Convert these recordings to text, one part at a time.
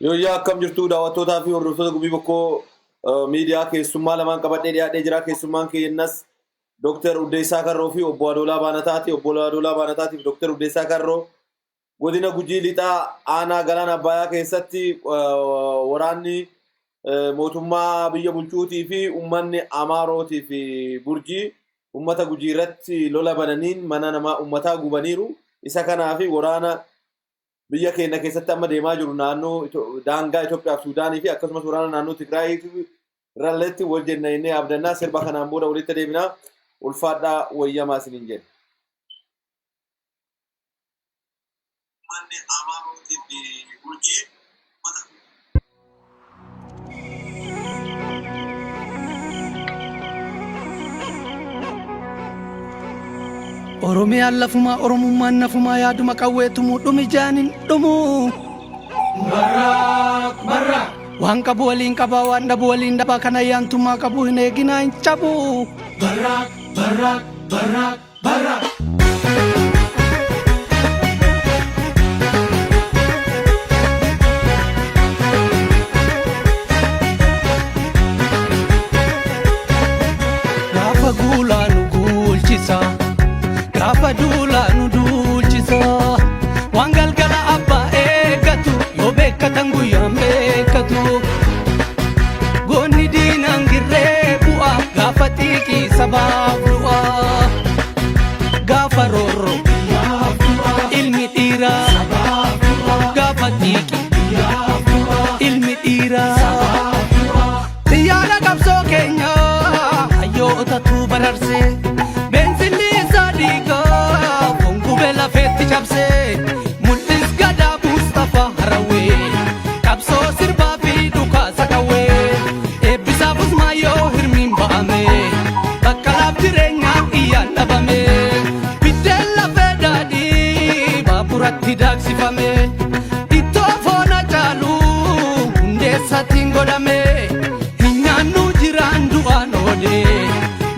Yooyyaa akkam jirtu daawwattootaa fi hordoftoota Gumii Bokkoo miidiyaa keessummaa lamaan qabadhee dhiyaadhee jira. Keessummaan keenyas Dooktar Uddeessaa Karroo fi Obbo Adoolaa Baanataati. Obbo Adoolaa Baanataatii fi Dooktar Uddeessaa Karroo godina Gujii Lixaa aanaa Galaan Abbayaa keessatti waraanni mootummaa biyya bulchuutii fi uummanni Amaarootii fi Burjii uummata Gujii irratti lola bananiin mana namaa uummataa gubaniiru. Isa kanaa fi waraana biyya keenya keessatti amma deemaa jiru naannoo daangaa Itoophiyaa fi Suudaanii fi akkasumas waraana naannoo Tigraay irralleetti wal jenna jennee abdannaa sirba kanaan booda walitti deebinaa ulfaadhaa wayyamaa isiniin jenna. Uummanni Amaarootii fi Gujii uummata Oromiyaan lafumaa Oromummaan nafumaa yaaduma qawwee tumuu dhumi jaanin dhumuu. Barraaq barraaq. Waan qabu waliin qabaa waan dhabu waliin dhabaa kan ayyaantummaa qabu hin eeginaa hin cabu. Barraaq barraaq barraaq barraaq. Gaafa guulaa nu guulchisa gaafa duulaa nu duulchisa waan galgala abbaa eeggatu yoo beekkatan guyyaan beekkatu goonni diinaan girree bu'a gaafa xiiqii sabaaf du'a gaafa roorro ilmi dhiiraa gaafa xiiqii ilmi dhiiraa. Xiyyaara qabsoo keenya hayyootatu bararse beensilli isaa dhiigaa foon lafeetti cabse mul'is gadaa Mustafaa Harawee qabsoo sirbaa fi dhukaasa qawwee eebbisaaf Usmaayyoo hirmiin ba'ame baqqalaaf jireenyaa iyyaan dhabame biddeen lafee daadhii baaburatti daaksifame ittoo foona caalu hundeessaatiin godhame hin nyaannu jiraan du'aan oole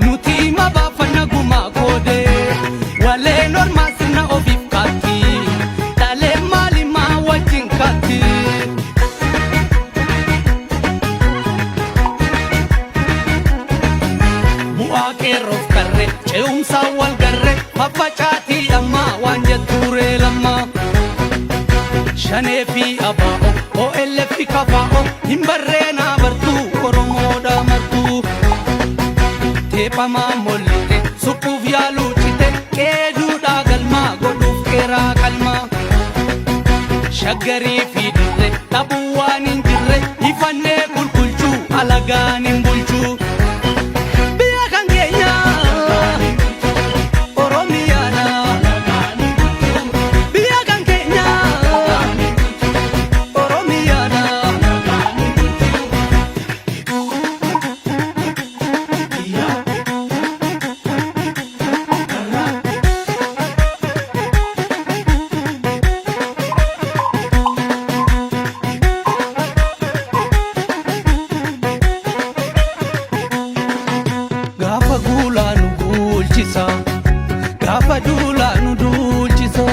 nuti hima baafanna gumaa koode waleen ormaa sirna ofiif kaatti dhalee maalimaa wajjin kaatti. Bu'aa qeerroof qarree ce'umsaan wal garree faffacaatii ammaa waan jettuuree lammaa. Shanee fi abaa'o OLF fi kafaa'o hin barreenaa bartuu Oromoodha martuu. Teephamaa mollite suphuuf yaaluu cite qeeduudhaa galmaa godhuuf qeeraa qalmaa. Shaggarii fi dirree dhabuu waan hin jirre ifannee qulqulchuu alagaan hin bulchuu. Biyya kan keenya Oromiyaadha. Biyya kan keenya Oromiyaadha. Gaafa guulaa nu guulchisa gaafa duulaa nu duulchisa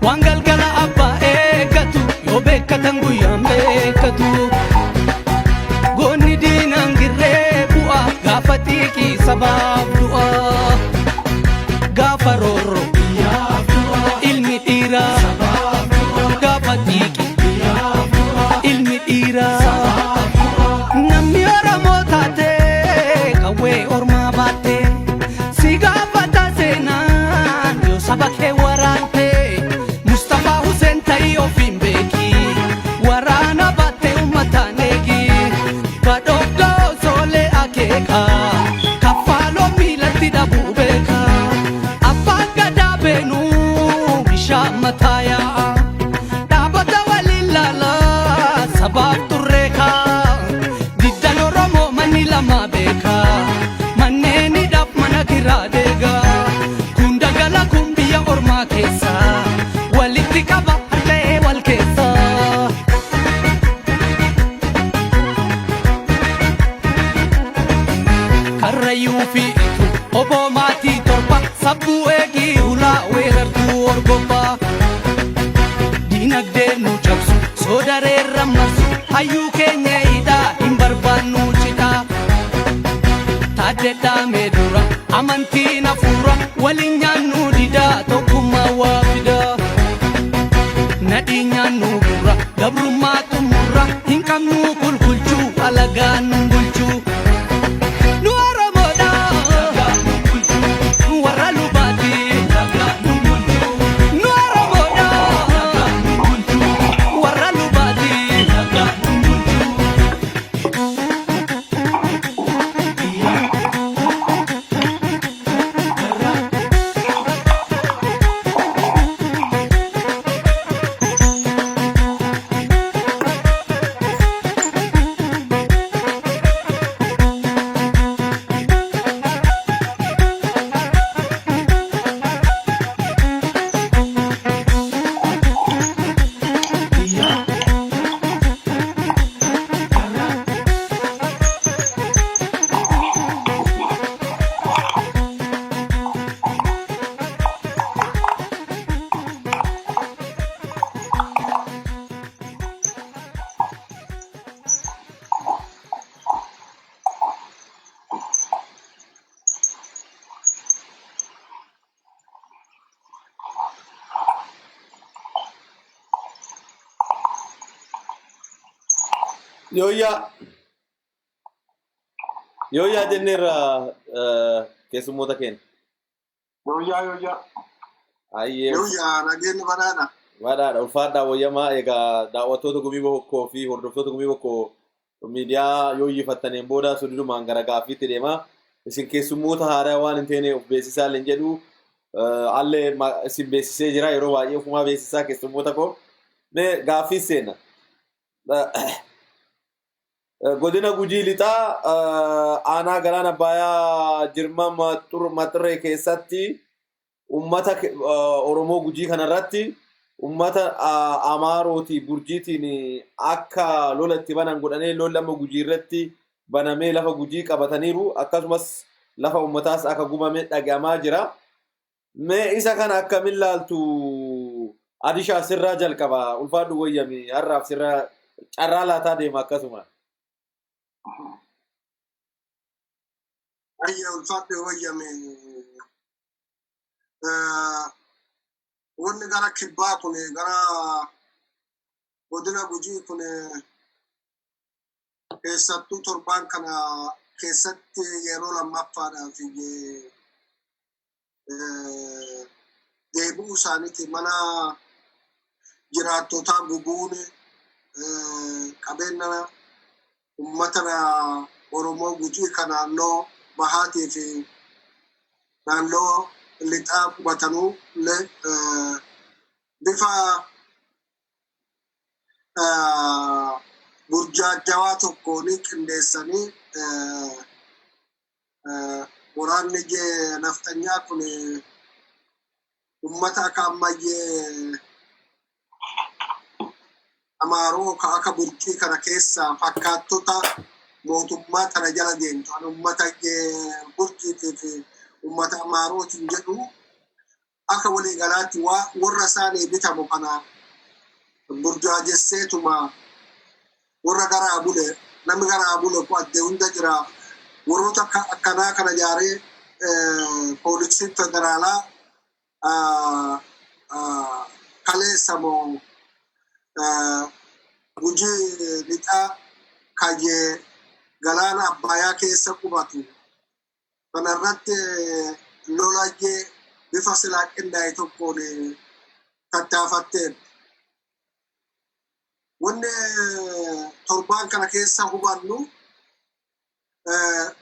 waan galgala abbaa eeggatu yoo beekkatan guyyaan beekkatu goonni diinaan girree bu'a gaafa xiiqii sabaaf du'a gaafa roorro ilmi dhiiraa gaafa xiiqii ilmi dhiiraa. Namni Oromoo taate qawwee ormaa baatte si gaafata seenaan yoo saba kee waraante Mustafaa Hussein ta'ii ofiin beeki waraana baatte uummataan eegi badhoofdoo soolee akeeka kaffaaloo miilatti dhabuu beeka abbaan gadaa beenuu bishaan mataa yaa'a. Dhaabota waliin laalaa sabaaf turreeka. Diddan Oromoo manni lama beeka. Manneen hidhaaf mana kiraa deega. Kun dagala kun biyya ormaa keessa. Walitti qaba harca'ee wal keessa. Karrayyuu fi Ituu oboo maatii torba sabbuu eegii hulaa weerartuu orgobbaa. Diinagdee nu cabsu Soodareerra marsu hayyuu keenya hidhaa hin barbaannu cidhaa. Taaddedhaa dura amantiin hafuura waliin nyaannu didaa tokkummaa waa fidaa. Nadhii nyaannu gurra gabrummaa xumurra hin qabnu kulkulchuu alagaa nu bulchuu. Nu Oromoodha warra lubaati. Nu Oromoodha warra lubaati. Yooyyaa. Yooyyaa jenneerra keessummoota keenya. Yooyyaa yooyyaa. Ayyee. Yooyyaa, nageenyi badhaadha. Badhaadha, ulfaadhaa, wayyamaa. Egaa daawwattoota Gumii Bokkoo fi hordoftoota Gumii Bokkoo miidiyaa yoo iyyifattaniin booda sududumaan gara gaaffiitti deema. Isin keessummoota haaraa waan hin taane of beeksisaa illee jedhu allee isin beeksisee jira, yeroo baay'ee ofumaa beeksisaa keessummoota koo. Mee gaaffii seenna. Godina Gujii Lixaa, aanaa Galaana Abbayaa, Jirma Maxxirree keessatti ummata Oromoo Gujii kanarratti ummata Amaarootii Burjiitiin akka lola itti banan godhanii lolli amma Gujii irratti banamee lafa Gujii qabataniiru, akkasumas lafa ummataas akka gubame dhagahamaa jira. Mee isa kana akkamiin laaltu? Adishaa, sirraa jalqaba. Ulfaadhu, wayyami, har'aaf sirraa carraa laataa deema akkasuma. Ayya, ulfaadhe, wayyame. Wanni gara kibbaa kun, gara godina Gujii kun, keessattuu torbaan kana keessatti yeroo lammaffaadhaaf deebi'uu isaaniiti, mana jiraattotaa gubuun, qabeenya ummata Oromoo Gujii kan naannoo bahaatii fi naannoo lixaa qubatanuu illee bifa burjaajawaa tokkoon qindeessanii waraanni nafxanyaa kun ummata akka ammayyee Amaaroo ka akka Burjii kana keessaa fakkaattota mootummaa tana jala deemtu, ani ummata Burjiitii fi ummata Amaarootiin jedhu, akka waliigalaatti warra isaanii bitamu kana burjaajesseetuma warra garaa bule, namni garaa bule ku addee hunda jira, warroota akkanaa kana ijaaree poolisiin federaalaa kaleessa moo Gujii Lixaa kayyee Galaana Abbayaa keessa qubatu kanarratti lolayyee bifa silaa qindaa'e tokkoon tattaafatteen. Wanni torbaan kana keessa hubannu,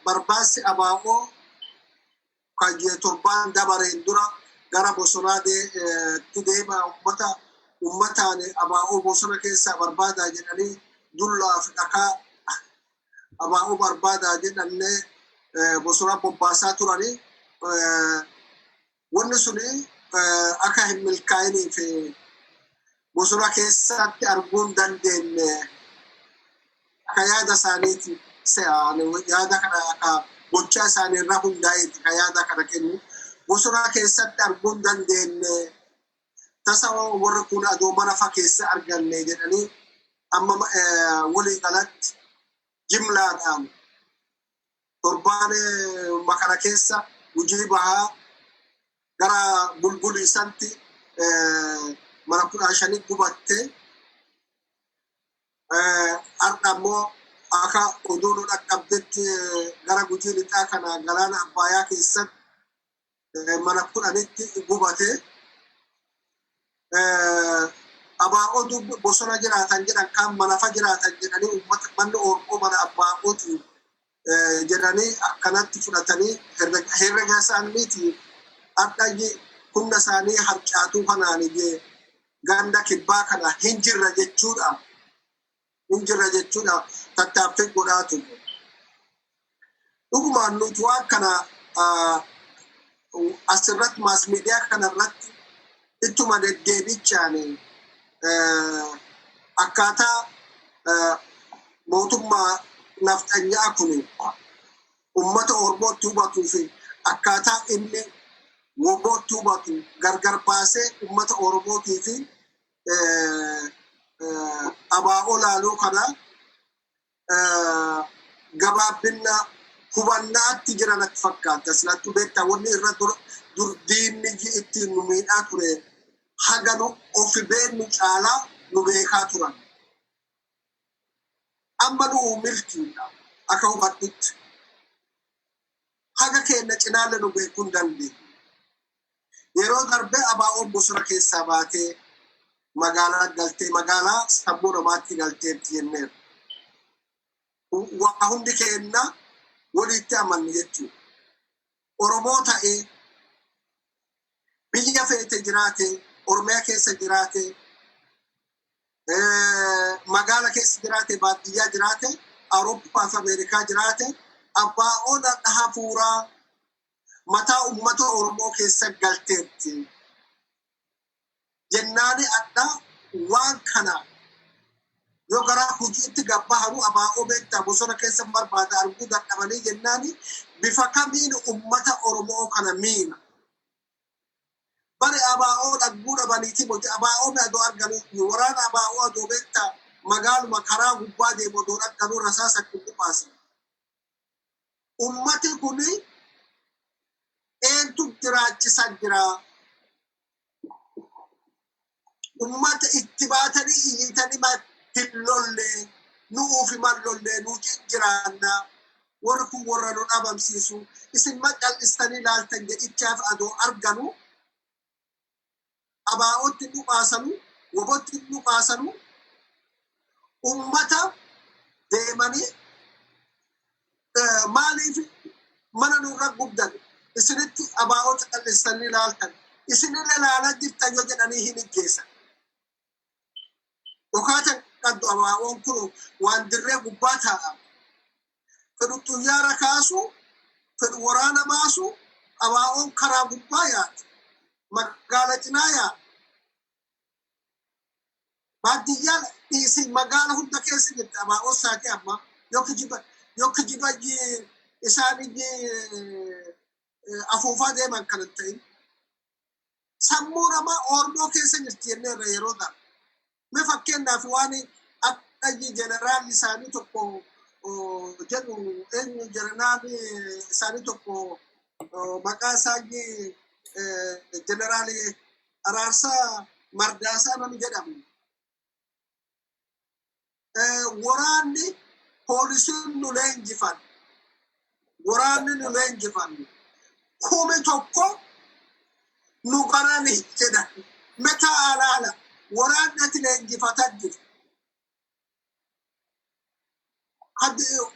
barbaassi abaa'oo kayyee torbaan dabareen dura gara bosonaa tti deema, ummata ummataan abaa'oo bosona keessaa barbaadaa jedhanii dullaa fi dhakaa abaa'oo barbaadaa jedhannee bosona bobbaasaa turanii, wanni suni akka hin milkaa'inii fi bosona keessatti arguu hin dandeenye akka yaada isaaniiti se'a. Yaada kana akka gochaa isaanii irra hundaa'eeti ka yaada kana kennu. Bosona keessatti arguu hin dandeenye, tasa warri kun adoo mana fa keessa arganne jedhanii Amma walii galatti jimlaadhaan torbaan makana keessa Gujii Bahaa gara Bulbulii santi mana 15 gubatte. Har'a ammoo akka oduu nu dhaqqabdetti gara Gujii Lixaa kana galaana Abbayaa keessatti mana 10tti gubate. Abaa'otu bosona jiraatan jedhan, kaan manafa jiraatan jedhanii, uummata manni Oromoo mana abbaa'ooti jedhanii akkanatti fudhatanii herrega isaaniiti. Har'a humna isaanii harcaatuu kanaan ganda kibbaa kana hin jirra jechuudha. Hin jirra jechuudha tattaaffii godhaa turre. Dhugumaan nuti waan kana asirratti mass media kanarratti ittuma deddeebichaan akkaataa mootummaa nafxanyaa kun ummata Oromootti hubatuu fi akkaataa inni WBOtti hubatu gargar baasee ummata Oromootii fi abaa'oo laaluu kana gabaabbina hubannaatti jira natti fakkaata. Silattuu beektaa, wanni irra dur diinni ittiin nu miidhaa ture haga nu ofi beennu caalaa nu beekaa turan. Amma nu milkiidha akka hubadhutti. Haga keenya cinaalle nu beekuu hin dandeenye. Yeroo darbe abaa'oon bosona keessaa baatee magaalaa galtee, magaalaa sammuu namaatti galteetti jenneerra. Waa hundi keenya walitti amannu jechuudha. Oromoo ta'ee biyya feete jiraate, Oromiyaa keessa jiraate, magaala keessa jiraate, baadiyyaa jiraate, Awurooppaa fi Ameerikaa jiraate, abbaa'oon hafuuraa mataa uummata Oromoo keessa galteetti. Jennaani adda waan kana yoo gara hojiitti gabbahamu abaa'oo beektaa bosona keessa barbaada arguu dadhabanii jennaani bifa kamiin uummata Oromoo kana miina. Bari abaa'oo dhagguu dhabaniiti moti. Abaa'oo adoo arganuu, waraana abaa'oo adoo beektaa magaaluma karaa gubbaa deemu adoo dhagganuu rasaasa dhukkubaasan. Ummati kuni eentu jiraachisaa jira? Ummata itti baatanii iyyitanii hin lollee, nu'uufi mal lollee, nuti jiraanna, warri kun warra nu dhabamsiisu, isin macal'istanii ilaaltan jedhichaaf adoo arganu abaa'otti nu baasanu, WBOtti nu baasanu, ummata deemanii maaliif mana nurra gubdan, isinitti abaa'oo cal'istanii ilaaltan, isinirra ilaalaa jirtan yoo jedhanii hin ijjeessan. Dhokaatan qabdu, abaa'oon kun waan dirree gubbaa taa'a. Fedhu xuyyaara kaasu, fedhu waraana baasu, abaa'oon karaa gubbaa yaatu. Magaala cinaa yaatu. Baadiyyaa dhiisii magaala hunda keessa jirti abaa'oon saati amma, yoo kijiba isaan afuufaa deeman kan hin ta'in. Sammuu namaa Oromoo keessa jirti jenneerra yeroo darbe. Mee fakkeenyaaf waan akka jeneraalli isaanii tokko jedhu, eenyu, jeneraalli isaanii tokko maqaa isaa jeneraali Araarsaa Mardaasaa namni jedhamu. Waraanni poolisiin nu leenjifan, waraanni nu leenjifan 1000 nu qarani jedhan. Metaa alaala waraanni ati leenjifataa jiru.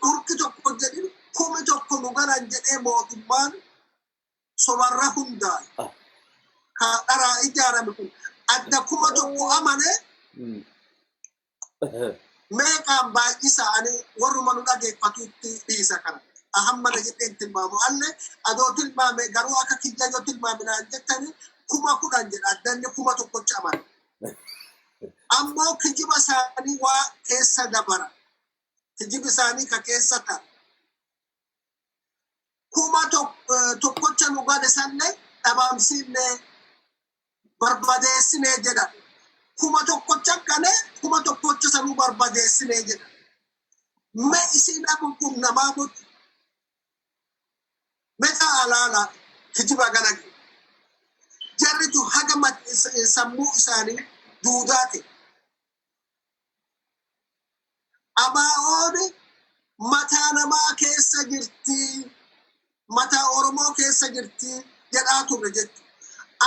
Dhurki tokko jedhin, 1000 nu galan jedhee, mootummaan sobarra hundaa'e. Ka dharaa ijaarame kun adda 1000 amane meeqaan baay'isa? Ani warruma nu dhageeffatutti dhiisa kana. Ahammana jedheen tilmaamu allee adoo tilmaame garuu akka kiyya yoo tilmaame naan jettani 10,000 jedha, addanni 1000tti amane. Ammoo kijiba isaanii waa keessa dabara. Kijibi isaanii ka keessa ta'a. 1000 nu gale sanne dhabamsiifne, barbadeessine jedhan. 1,000 ganee 1,000 sanuu barbadeessinee jedha. Mee isiin kun kun namaa miti. Meeqa alaala kijiba gana jarritu haga sammuu isaanii duudaa ta'e. ABO'n mataa namaa keessa jirti, mataa Oromoo keessa jirti jedhaa turre jechuudha.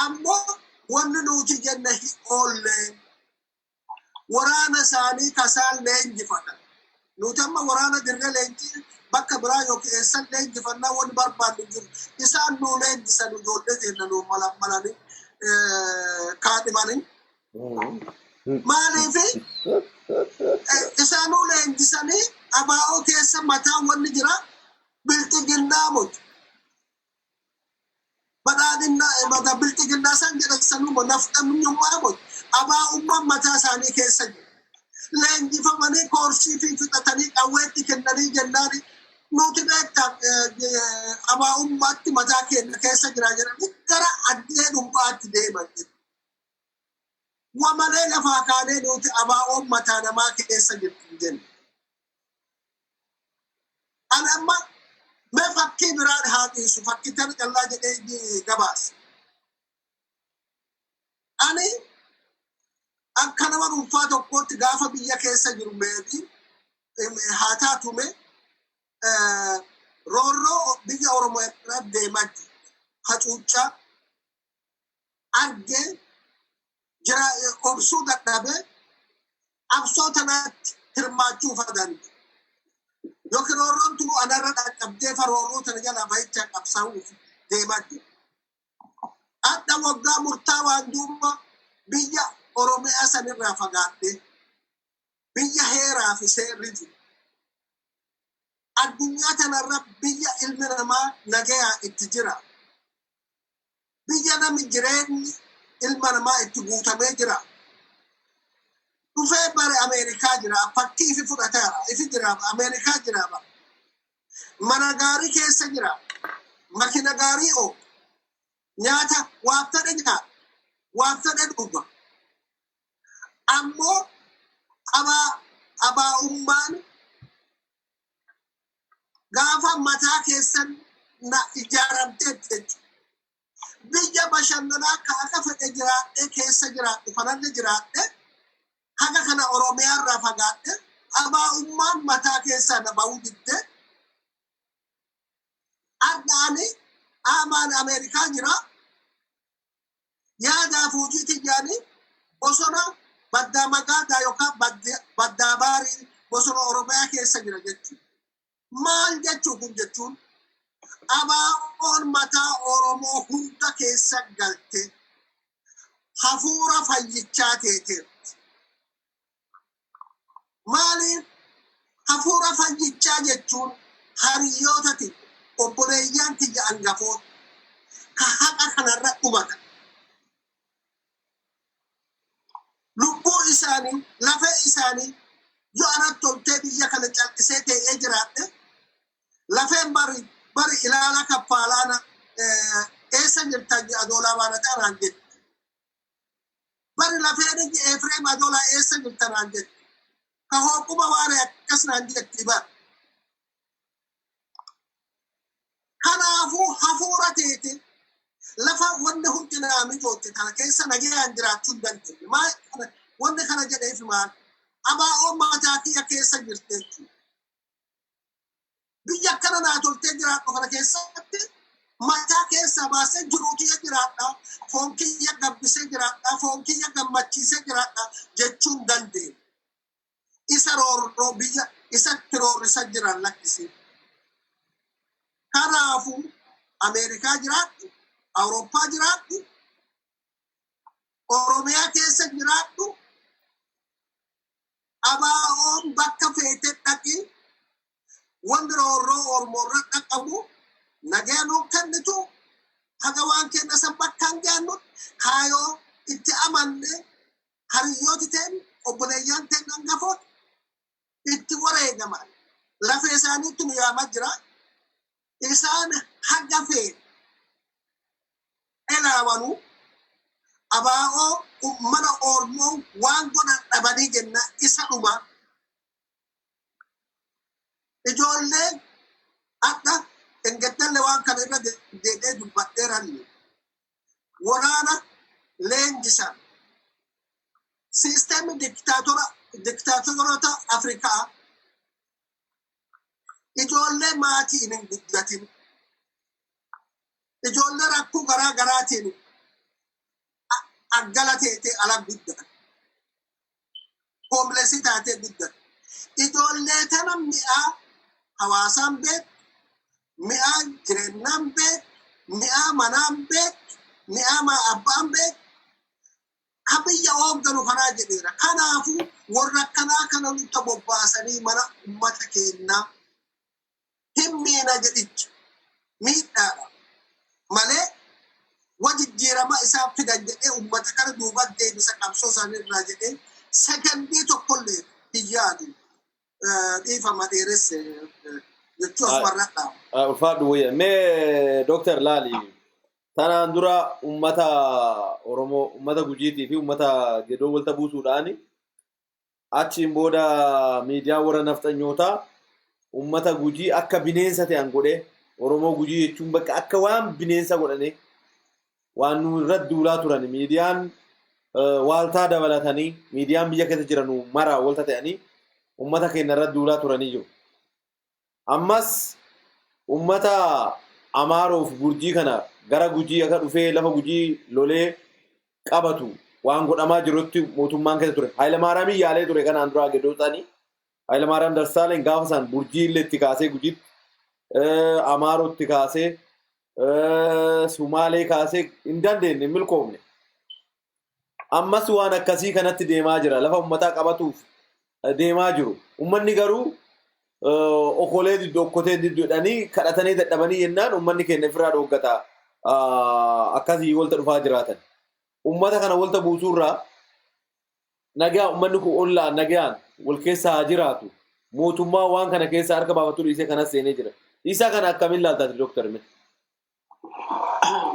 Ammoo wanni nuti jenne hin oolle. Waraana isaanii kasaan leenjifatan. Nuti amma waraana dirree leenjii bakka biraa yookiin eessan leenjifannaa wanni barbaannu jiru. Isaan nuu leenjisan, ijoollee keenya nuu malanii kaadhimanii. Maaliif isaanuu leenjisanii ABO keessa mataa wanni jira bilxiginnaa muti. Badhaadhinnaa mata bilxiginnaa isaan jedhan sanuma nafxanyummaa muti. ABO'ummaan mataa isaanii keessa jira. Leenjifamanii koorsii fi fixatanii qawweetti kennanii jennaan nuti beektaa ABO'ummaatti mataa keenya keessa jira jedhanii gara addee dhuunfaatti deeman jechuudha. Wamalee lafaa kaanee nuti ABO'n mataa namaa keessa jirti jenna. Ani amma mee fakkii biraan haa dhiisu, fakkii tana callaa jedhee gabaasa. Ani akka nama dhuunfaa tokkootti gaafa biyya keessa jiru meetii haa taatu mee roorroo biyya Oromoo irra deemaa jiru hacuuccaa argee jira obsuu dadhabee qabsoo tanatti hirmaachuu danda'e. Yookiin roorroon tunu anarra dhaqqabdee roorroo tana jalaa bahichaa qabsaa'uuf deemaa jira. Hadha waggaa murtaawaan duuba biyya Oromiyaa sanirraa fagaadhee biyya heeraa fi seerri jiru. Addunyaa kanarra biyya ilmi namaa nagayaa itti jira. Biyya namni jireenyi ilma namaa itti guutamee jira. Dhufee bare Ameerikaa jira. Fakkii ifi fudhateera. Ifi jira. Ameerikaa jira. Mana gaarii keessa jira. Makina gaarii oo. Nyaata waa fedhe nyaata. Waa fedhe dhuga. Ammoo abaa'ummaan gaafa mataa keessan na ijaaramteetti jechuudha. Biyya bashannanaa ka akka fedhe jiraadhee keessa jiraadhu kanallee jiraadhe haga kana Oromiyaarraa fagaadhe abaa'ummaan mataa keessaa na bahuu didde. Har'a ani aamaan Ameerikaa jira. Yaadaaf hojii xiyyaanii bosona baddaa magaadaa yookaan baddaa baarii bosona Oromiyaa keessa jira jechuudha. Maal jechuu kun jechuun ABO'n mataa Oromoo hunda keessa galte hafuura fayyichaa teeteerti. Maaliif hafuura fayyichaa jechuun hariyyoota tiyya, obboleeyyan tiyya hangafoota ka haqa kanarra dhumatan. Lubbuu isaanii, lafee isaanii yoo anatti toltee biyya kana callisee ta'ee jiraadhe lafeen bari bari ilaala kaffaalaana eessa jirtan Adoolaa Baanataa naan jetti. Bari lafeen inni Efreem Adoolaa eessa jirta naan jetti. Ka hooquma waan akkas naan jetti bara. Kanaafuu hafuura teete lafa wanni hundi naa mijootte tana keessa nagayaan jiraachuu hin dandeenye. Maal wanni kana jedheef maal? ABO'n mataa kiyya keessa jirti jechuudha. Biyya akkana naa toltee jiraadhu kana keessatti mataa keessaa baasee jiruu kiyya jiraadha, foon kiyya gabbisee jiraadha, foon kiyya gammachiisee jiraadha jechuu hin dandeenye. Isa roorroo biyya isatti roorrisa jiran lakkisee. Kanaafuu Ameerikaa jiraadhu, Awurooppaa jiraadhu, Oromiyaa keessa jiraadhu, ABO'n bakka feete dhaqi, wanni roorroo Oromoorra dhaqqabu nagaa nuu kennitu haga waan kenna san bakkaan gaannu kaayoo itti amanne hariyyooti teen obboleeyyan teen hangafoota itti wareegaman lafee isaaniitti nu yaamaa jira. Isaan haga feene elaawanuu ABO Mana Oromoo waan godhan dhabanii jenna isa dhuma. Ijoolleen akka engettalle waan kana irra deebi'ee dubbadheeranni. Waraana leenjisan. Sisteemni diktaatoroota Afrikaa ijoollee maatiin hin guddatin. Ijoollee rakkoo garaa garaatiin aggala teetee ala guddatan. Homeless taatee guddatan. Ijoollee tana mi'aa hawaasaan beektu, mi'aa jireenyaan beektu, mi'aa manaan beektu, mi'aa abbaan beektu, ka biyya hoogganu kanaa jedheera. Kanaafuu warra akkanaa kana nutti bobbaasanii mana ummata keenyaa hin miina jedhicha miidhaadha malee wajijjiirama isaan fidan jedhee ummata kana duuba deebisa qabsoo isaanii irraa jedhee sekondii tokkollee hin yaadu. Dhiifama dheeresse jechuu asumarra dhaaba. Ulfaadhu wayya. Mee Dooktar laali. Tanaan dura ummata Oromoo, ummata Gujiitii fi ummata Gedoo walta buusuudhaan achiin booda miidiyaan warra nafxanyootaa ummata Gujii akka bineensa ta'an godhee, Oromoo Gujii jechuun bakka akka waan bineensa godhanii waan nu irratti duulaa turan, miidiyaan waaltaa dabalatanii miidiyaan biyya keessa jiran mara walta ta'anii ummata keenya irratti duulaa turanii jiru. Ammas ummata Amaaroof Gurjii kana gara Gujii akka dhufee lafa Gujii lolee qabatu waan godhamaa jirutti mootummaan keessa ture. Hayilamaariyaamiin yaalee ture kanaan duraa Gedoo isaanii. Hayilamaariyaam Dassaaleny gaafa isaan Burjii illee itti kaasee, Gujiitti, Amaarootti kaasee, Sumaalee kaasee hin dandeenye, hin milkoofne. Ammas waan akkasii kanatti deemaa jira. Lafa uummataa qabatuuf deemaa jiru. Uummanni garuu okolee diddu okkotee diddu jedhanii kadhatanii dadhabanii jennaan uummanni keenya ofirraa dhooggata. Akkasii walta dhufaa jiraatan. Uummata kana walta buusuurraa nagaa uummanni kun ollaa nagaan wal keessa haa jiraatu. Mootummaa waan kana keessa harka baafatu dhiisee kanas seenee jira. Isaa kana akkamiin laaltaati, Dooktar Mee?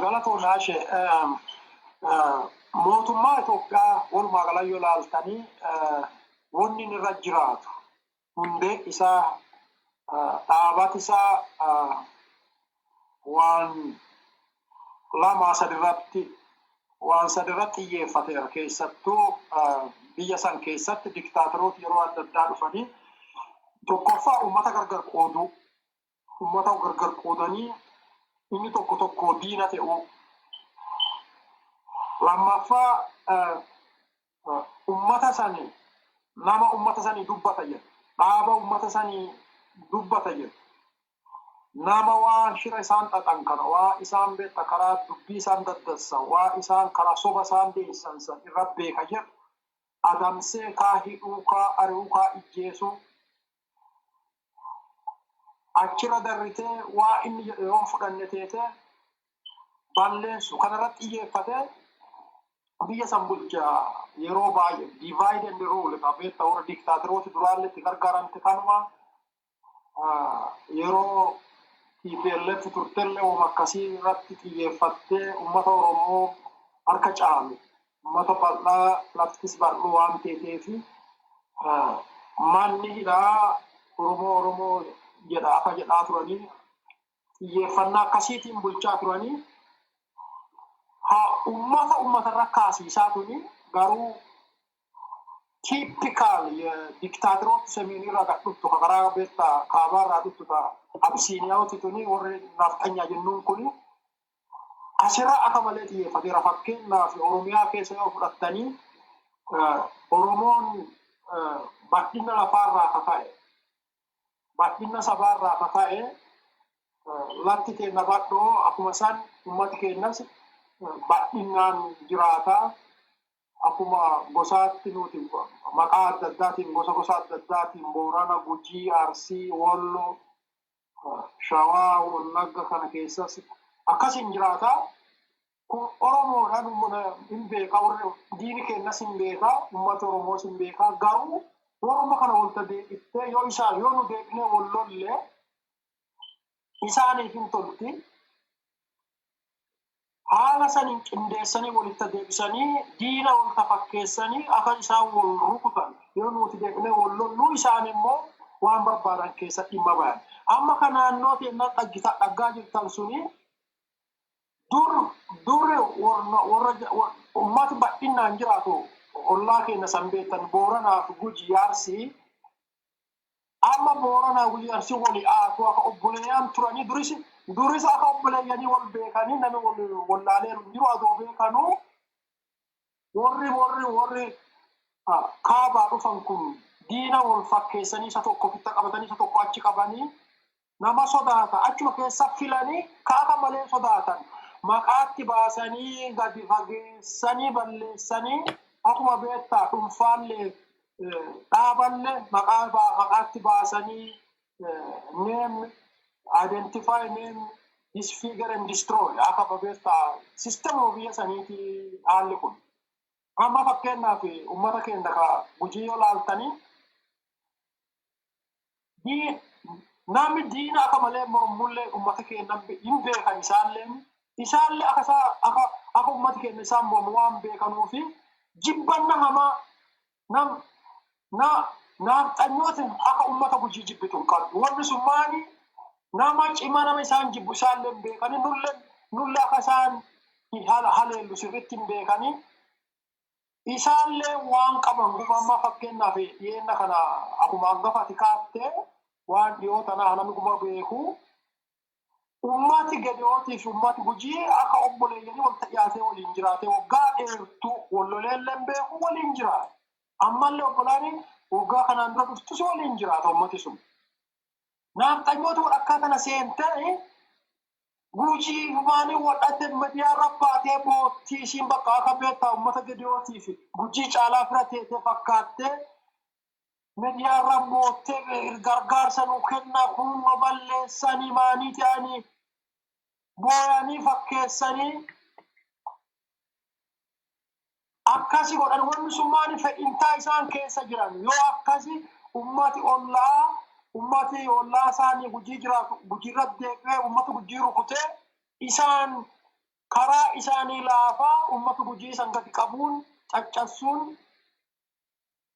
Galatoon Haashee, mootummaa Itoophiyaa walumaa gala yoo laaltanii, wanni inni irra jiraatu hundee isaa, dhaabati isaa waan lama sadirratti, waan sadirratti xiyyeeffateera. Keessattuu biyya san keessatti diktaatoroota yeroo adda addaa dhufanii, tokkoffaa uummata gargar qooduu, uummata gargar qoodanii inni tokko tokko diina ta'uu, lammaffaa ummata sani nama ummata sanii dubbata jedhu, dhaaba ummata sanii dubbata jedhu, nama waan shira isaan xaxan kana, waa isaan beekta karaa dubbii isaan daddassan, waa isaan karaa soba isaan deessan san irra beeka jedhu adamsee kaa hidhuu, kaa ari'uu, kaa ijjeesuu, achirra darritee waa inni jedhu yoon fudhanne teetee balleessu kanarratti xiyyeeffatee biyya san bulcha. Yeroo baay'ee divide and rule ka beekta warra diktaatorooti duraallee itti gargaaramte kanuma. Yeroo TPLF turtellee wama akkasii irratti xiyyeeffattee uummata Oromoo harka caalu, uummata bal'aa, laftis bal'oo waan ta'eef, manni hidhaa Oromoo Oromoo jedha akka jedhaa turanii xiyyeeffannaa akkasiitiin bulchaa turanii haa ummata ummatarra kaasiisaa tuni. Garuu typical diktaatoroota semiinirraa kan dhuftu, ka karaa beektaa kaabaarraa dhuftu, ta Absiiniyaawoti tuni, warri nafxanyaa jennuun kuni asirra akka malee xiyyeeffateera. Fakkeenyaaf Oromiyaa keessa yoo fudhattanii, Oromoon bal'ina lafaarraa kaka'e, bal'ina sabaarraa kaka'e, lafti keenya bal'oo, akkuma san ummati keenyas bal'inaan jiraataa. Akkuma gosaatti nuti maqaa adda addaatiin, gosa gosa adda addaatiin, Boorana, Gujii, Arsii, Wolloo, Shawaa, Wallagga kana keessas akkasiin jiraataa. Kun Oromoodhaan hin beekaa, warri diini keenyas hin beekaa, uummata Oromoos hin beekaa. Garuu warruma kana walta deebiftee yoo isaan yoo nu deebinee wal lollee isaaniif hin tolti. Haala saniin qindeessanii walitti deebisanii diina wal tafakkeessanii akka isaan wal rukutan yoo nuti deebinee wal lollu isaan immoo waan barbaadan keessa dhimma bayan. Amma kan naannoo teennaa dhaggaa jirtan suni dur durri warra ummati bal'inaan jiraatu ollaa keenya san beektan Booranaa fi Guji Arsii. Amma Booranaa Guji Arsii walii aatu akka obboleeyyan turanii duris duris akka obboleeyyanii wal beekanii namni wal wallaaleeru hin jiru adoo beekanuu warri kaabaa dhufan kun diina wal fakkeessanii isa tokko ofitti qabatanii isa tokko achi qabanii nama sodaata achuma keessa filanii kaaka malee sodaatan maqaatti baasanii gadi fageessanii balleessanii akkuma beektaa dhuunfaallee dhaaballee maqaatti baasanii name, identify, name, disfigure and destroy akka beektaa sistema biyya saniiti haalli kun. Amma fakkeenyaaf uummata keenya ka Gujii yoo laaltanii, namni diina akka malee mormullee uummata keenya hin beekan. Isaallee akka isaa akka uummati keenya isaan mormu waan beekanuufi jibbanna hamaa nam na naafxanyoota akka uummata Gujii jibbitu hin qabdu. Wanni sun maali? Nama cimaa nama isaan jibbu isaallee hin beekani, nullee akka isaan haleellu sirriitti hin beekani. Isaallee waan qaban guma amma fakkeenyaaf dhiyeenya kana akkuma hangafati kaaftee waan dhiyoo tanaa namni guma beeku ummati Gediyootii fi ummati Gujii akka obboleeyyanii walitti dhiyaatee waliin jiraate waggaa dheertuu wal loleellee beeku waliin jiraate. Ammallee obbolaani waggaa kanaan dura dhuftus waliin jiraata ummati sun. Naafxanyoota walakkaa kana seentee Gujii maanii wadhate miidiyaa rabbaatee boottii ishiin bakka akka beektaa uummata Gediyootii fi Gujii caalaa fira teetee fakkaattee miidiyaa irra boottee gargaarsa nu kennaa kunno balleessanii maanii ta'anii booyanii fakkeessanii akkasi godhan. Wanni sun maali? Fedhintaa isaan keessa jiran yoo akkasi ummati ollaa isaanii Gujii jiraatu Gujiirra deeqee ummati Gujii rukutee isaan karaa isaanii laafaa ummata Gujii san gadi qabuun caccabsuun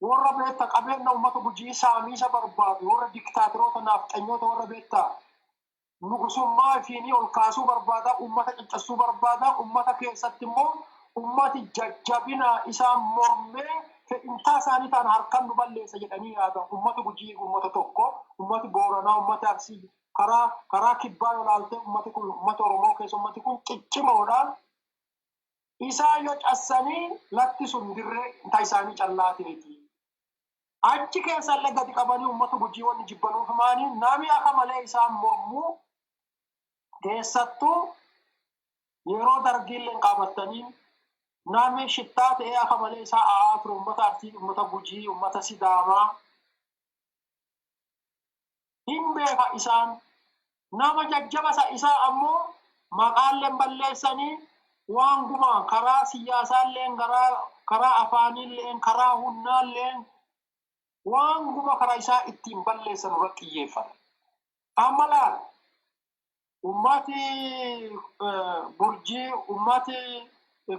warra beekta qabeenya ummata Gujii saamiisa barbaadu, warra diktaatoroota naafxanyoota, warra beekta nugusummaa ifiinii ol kaasuu barbaada, ummata caccabsuu barbaada. Ummata keessatti immoo ummati jajjabina isaan mormee fedhintaa isaanii ta'an harkaan nu balleessa jedhanii yaadan. Ummati Gujii ummata tokko, ummati Booranaa, ummati Arsii, karaa kibbaa yoo ilaalte ummati kun ummata Oromoo keessa ummati kun ciccimoodha. Isaan yoo cassanii latti sun dirree inta isaanii callaa ta'eeti. Achi keessallee gadi qabanii ummata Gujii wanni jibbanuuf maani? Nami akka malee isaan mormuu keessattuu yeroo dargiillee qaabattanii nami shittaa ta'ee akka malee isaa a'aa ture ummata Arsii, ummata Gujii, ummata Sidaamaa hin beeka. Isaan nama jajjaba isaa ammoo maqaalleen balleessanii waan gumaa karaa siyaasaalleen, karaa afaaniilleen, karaa humnaalleen waan guma karaa isaa ittiin balleessan irratti xiyyeeffata. Amma laal, ummati Burjii, ummati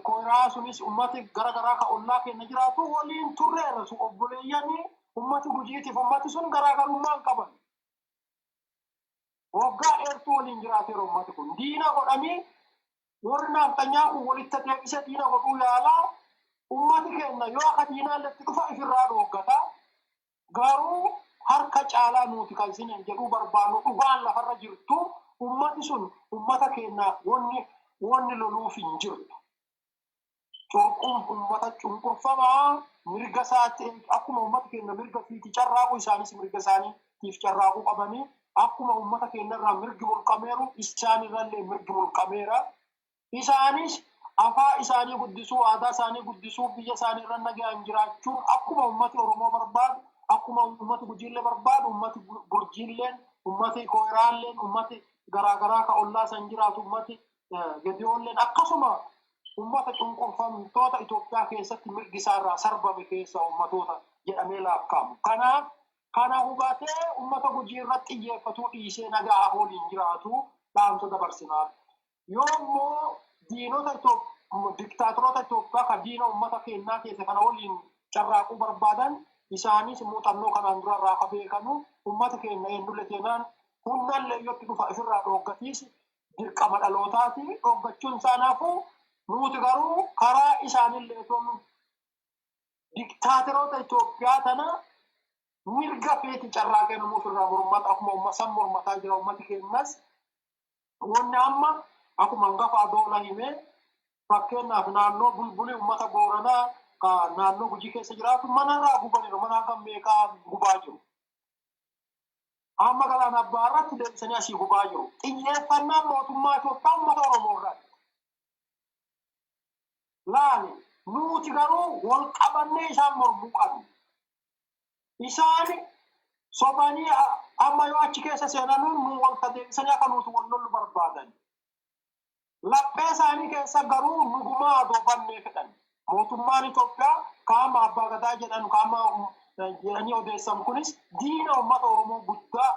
Koiraa sunis, ummati gara garaa ka ollaa keenya jiraatu waliin turreerra sun obboleeyyanii. Ummati Gujiitiif ummati sun garaagarummaa hin qaban. Waggaa dheertuu waliin jiraateera ummati kun. Diina godhanii warri naafxanyaa kun walitti deebisee diina godhuu yaalaa. Ummati keenya yoo akka diinaalletti dhufa ifirraa dhooggata. Garuu harka caalaa nuti kan isin jedhuu barbaannu dhugaan lafarra jirtu ummati sun ummata keenya wanni loluuf hin jirtu. Curquun ummata cunqurfamaa mirga isaatti akkuma ummata keenya mirga fiiti carraaquu isaanis mirga isaaniitiif carraaquu qabanii, akkuma ummata keenya irraa mirgi mulqameeru isaanirrallee mirgi mulqameera. Isaanis afaa isaanii guddisuu, aadaa isaanii guddisuu, biyya isaanii irra nagaan jiraachuun akkuma ummati Oromoo barbaadu, akkuma ummati Gujiillee barbaadu, ummati Burjiilleen, ummati Koiraalleen, ummati garaagaraa ka ollaa san jiraatu, ummati Gediyoolleen akkasuma ummata cunqurfamtoota Itoophiyaa keessatti mirgi isaarraa sarbame keessa ummatoota jedhamee lakkaa'amu. Kanaaf kana hubatee ummata Gujii irratti xiyyeeffatuu dhiisee nagaa waliin jiraatu dhaamsa dabarsinaaf. Yoo immoo Diinota diktaatoroota Itoophiyaa kan diina uummata keenyaa keessa kana waliin carraaquu barbaadan isaanis muuxannoo kanaan dura irraa akka beekanu uummata keenya eenyullee keenyaan humnallee yoo dhufa ofirraa dhooggatiis dirqama dhalootaati dhooggachuun isaanaafuu nuti garuu karaa isaanillee otoo diktaatoroota Itoophiyaa tana mirga feeti carraaqee namuu ofirraa mormata akkuma uummata san mormataa jira uummati keenyas wanni amma akkuma hangafa Adoola himee fakkeenyaaf naannoo Bulbulii uummata Booranaa ka naannoo Gujii keessa jiraatu manarraa gubaniiru mana hanga meeqaa gubaa jiru. Amma galaana abbaa irratti deebisanii asii gubaa jiru. Xiyyeeffannaan mootummaa Itoophiyaa uummata Oromoo irratti. Laali nuti garuu wal qabannee isaan mormuu qabna. Isaan sobanii amma yoo achi keessa seenanuu nu walta deebisanii akka nuti wal lollu barbaadan. Laphee isaanii keessa garuu nugumaa adoo bannee fedhan. Mootummaan Itoophiyaa qaama abbaa gadaa jedhan qaama jedhanii odeessan kunis diina uummata Oromoo guddaa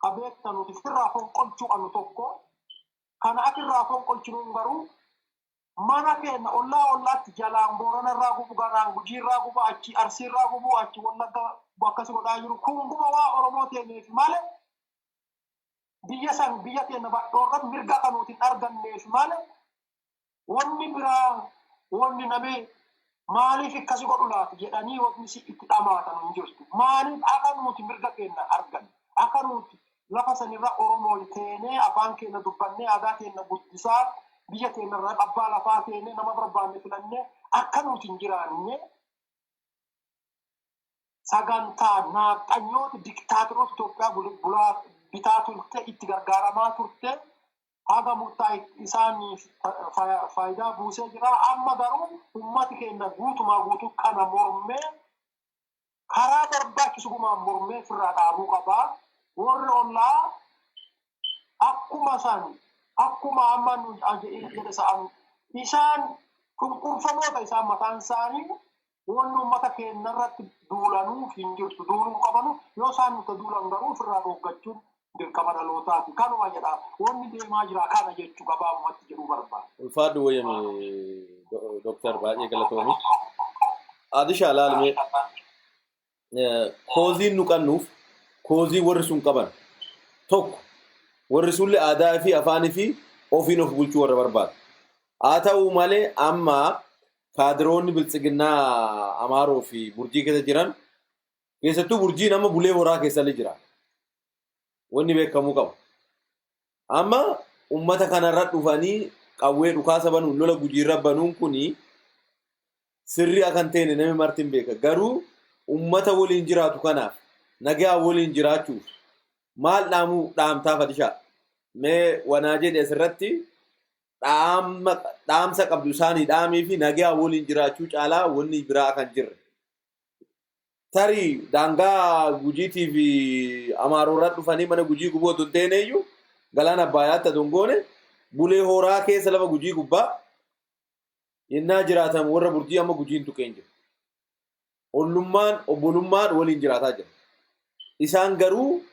ka beektan nuti ofirraa fonqolchuu qabnu tokko. Kana akirraa fonqolchinuun garuu mana keenya ollaa ollaatti jalaan Boorana irraa gubu, garaan Gujii irraa gubu, achi Arsii irraa gubu, achi Wallagga akkas godhaa jiru. Kun guba waa Oromoo teenyeef malee biyya san biyya keenya badhoo irratti mirga kan nuti hin arganneef malee wanni biraa wanni namni maaliif akkasi godhu laata jedhanii wanni si itti dhamaatan hin jirtu. Maaliif akka nuti mirga keenya arganne akka nuti lafa sanirra Oromoo teenee afaan keenya dubbannee aadaa keenya guddisaa biyya keenya irra abbaa lafaa teenee nama barbaanne filannee akka nuti hin jiraanne sagantaa naaxanyoota diktaatoroota Itoophiyaa bulaa bitaa turte itti gargaaramaa turte haga murtaa isaaniif faayidaa buusee jira. Amma garuu uummati keenya guutumaa guutuu kana mormee karaa barbaachisu gumaan mormee ofirraa dhaabuu qabaa. Warri ollaa akkuma san akkuma amma nu jedhe sa'an isaan cunqurfamoota isaan mataan isaanii wanni uummata keenya irratti duulanuuf hin jirtu. Duuluu qabanu yoo isaan nuti duulan garuu ofirraa dhooggachuun dirqama dhalootaati. Kanuma jedha wanni deemaa jira kana jechuu gabaabumatti jedhuu barbaada. Ulfaadhu wayyame Dooktar baay'ee galatoomi. Adishaa laalmee kooziin nu qabnuuf koozii warri sun qaban tokko warri sunillee aadaa fi afaanii fi ofiin of bulchuu warra barbaadu. Haa ta'u malee amma kaadiroonni biltsiginnaa Amaaroo fi Burjii keessa jiran keessattuu Burjiin amma Bulee Horaa keessallee jira. Wanni beekamuu qabu. Amma uummata kanarra dhufanii qawwee dhukaasa banuun lola Gujiirra banuun kuni sirrii akka hin taane namni marti hin beeka. Garuu uummata waliin jiraatu kanaaf nagaa waliin jiraachuuf maal dhaamuu dhaamtaa Fadishaa? Mee wanaa jedhe asirratti dhaamsa qabdu isaanii dhaamii fi nagaa waliin jiraachuu caalaa wanni biraa kan jirre. Tarii daangaa Gujiitii fi Amaaroorraa dhufanii mana Gujii gubuu otoo hin teeneyyuu galaana Abbaayyaatti otoo hin goone Bulee Horaa keessa lafa Gujii gubbaa yennaa jiraatan warra Burjii amma Gujiin tuqeen jiru. Ollummaan obbolummaan waliin jiraataa jira. Isaan garuu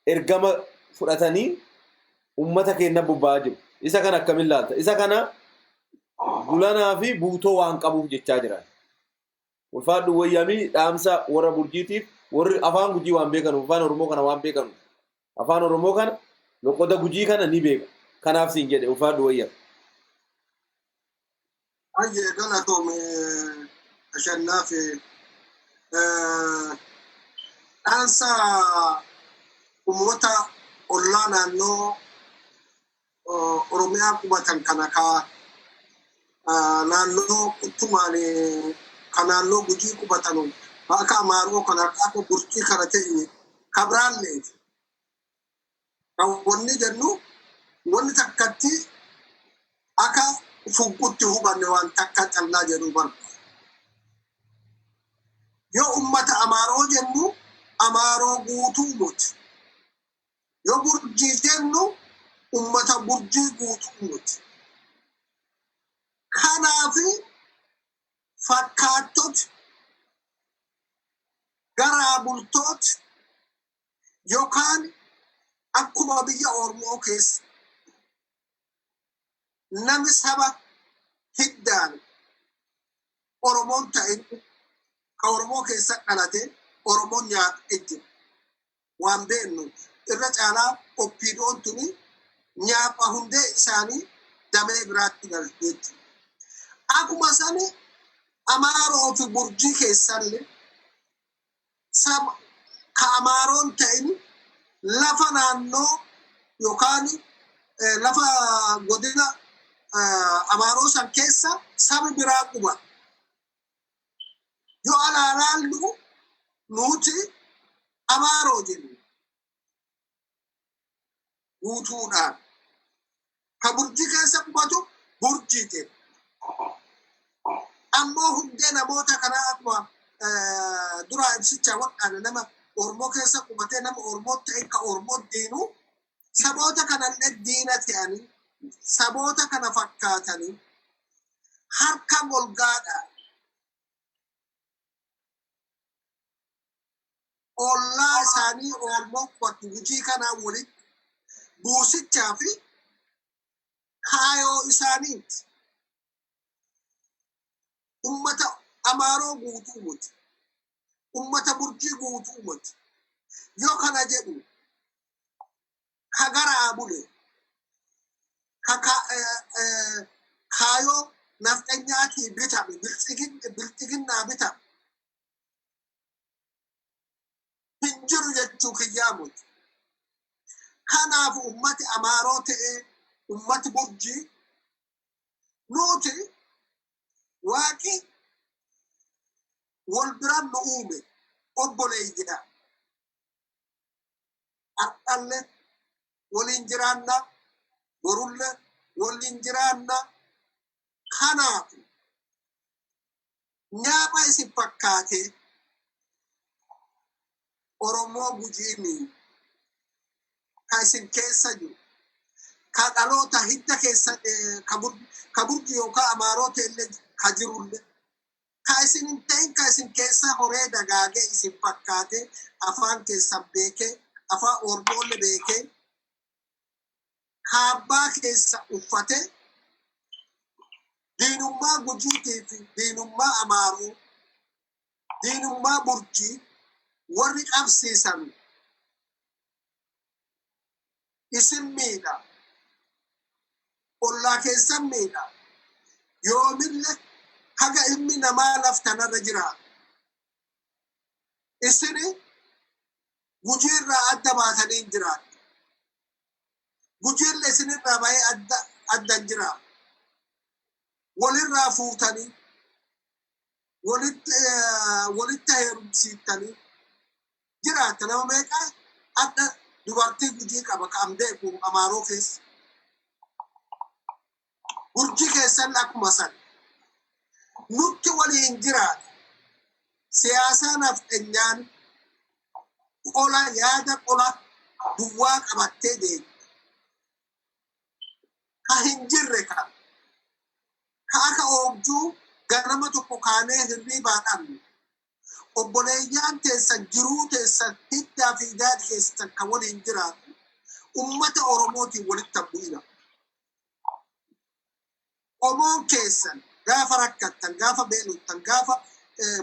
ergama fudhatanii uummata keenya bobba'aa jiru. Isa kana akkamiin laalta? Isa kana Gulanaa fi Buutoo waan qabuuf jechaa jiran. Ulfaadhu wayyamii dhaamsa warra Burjiitiif warri afaan Gujii waan beekanuuf afaan Oromoo kana waan beekanuuf afaan Oromoo kana loqoda Gujii kana ni beeku. Kanaaf siin jedhe ulfaadhu wayyam. Baay'ee galatoome Ashannaaf. Dhaamsa uummata ollaa naannoo Oromiyaa qubatan kana ka naannoo quttumaan ka naannoo Gujii qubatanu akka Amaaroo kana akka Burjii kana ta'e ka biraalleeti. Kan wanni jennu wanni takkatti akka fuggutti hubanne waan takka callaa jedhuu barbaada. Yoo ummata Amaaroo jennu Amaaroo guutuu miti. Yoo Burjii jennu ummata Burjii guutuu miti. Kanaaf fakkaattoti garaa bultooti yookaan akkuma biyya Oromoo keessa Namni saba hiddaan Oromoon ta'in ka Oromoo keessa dhalate Oromoon nyaata jira. Waan beeknu irra caalaa OPDOn tuni nyaapha hundee isaanii damee biraatti galte jechuudha. Akkuma sani Amaaroo fi Burjii keessallee saba ka Amaaroon ta'in lafa naannoo yookaan lafa godina Amaaroo san keessa sabi biraa quba. Yoo alaa laallu nuti Amaaroo jenna guutuudhaan. Ka Burjii keessa qubatu Burjii jenna. Ammoo hundee namoota kanaa akkuma duraa ibsichaa waqaana nama Oromoo keessa qubatee nama Oromoo ta'e ka Oromoo diinu saboota kanallee diina ta'anii saboota kana fakkaatanii harka golgaadhaan ollaa isaanii Oromoo qubatu Gujii kanaa walitti buusichaa fi kaayoo isaaniiti. Ummata Amaaroo guutuu miti. Ummata Burjii guutuu miti. Yoo kana jedhu ka garaa bule ka kaayoo nafxanyaatii bitame bilxiginnaa bitame hin jiru jechuu kiyyaa miti. Kanaaf ummati Amaaroo ta'ee ummati Burjii nuti waaqi wal biraan nu uume obboleeyyidha. Har'alle waliin jiraanna, borulle waliin jiraanna. Kanaaf nyaapha isin fakkaatee Oromoo Gujiini ka isin keessa jiru ka dhaloota hidda keessa ka Burji yookaan Amaaroo ta'ellee ka jirullee ka isin hin ta'in ka isin keessa horee dagaagee isin fakkaatee afaan keessan beekee afaan Oromoolle beekee kaabbaa keessa uffatee diinummaa Gujiitii fi diinummaa Amaaroo diinummaa Burjii warri qabsiisan isin miidha. Ollaa keessan miidha. Yoomille haga ilmi namaa laftanarra jiraatu. Isin Gujiirraa adda baatanii hin jiraattu. Gujiillee isinirraa bahee adda adda hin jiraatu. Walirraa fuutanii walitti heerumsiiftanii jiraatta. Nama meeqaa adda dubartii Gujii qaba kan beeku Amaaroo keessa. Burjii keessan akkuma san. Nutti waliin jiraata. Siyaasaa nafxenyaan qola yaada qola duwwaa qabattee deemti. Ka hin jirre kan. Ka akka oobjuu ganama tokko kaanee hirriibaa dhabne. Obboleeyyaan teessan jiruu teessan hiddaa fi idaadi keessan kan waliin jiraatu ummata Oromootiin walitti hin bu'ina. Qomoon keessan gaafa rakkattan, gaafa beelottan, gaafa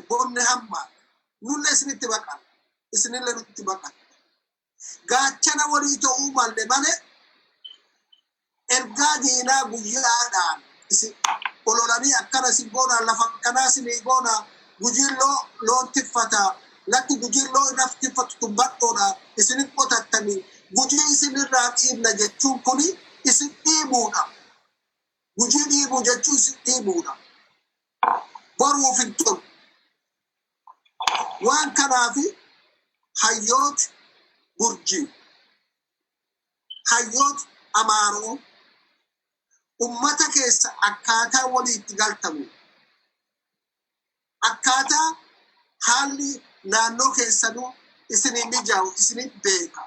bonne hammaa nullee isinitti baqanna. Isinillee nutti baqatta. Gaachana walii ta'uu malle malee ergaa diinaa guyyaadhaan isin ololanii akkana isin goonaa, lafa akkanaa isinii goonaa, Gujiin loon tiffata, lakki Gujiin loon irra tiffatu tun badhoodha, isinin qotattanii Gujii isinirraa dhiibna jechuun kuni isin dhiibuudha. Gujii dhiibuu jechuun isin dhiibuudha. Boruuf hin tolu. Waan kanaafi hayyooti Burjii, hayyooti Amaaroo ummata keessa akkaataa walii itti galtamu, akkaataa haalli naannoo keessanuu isinii mijaa'u isinii beeka.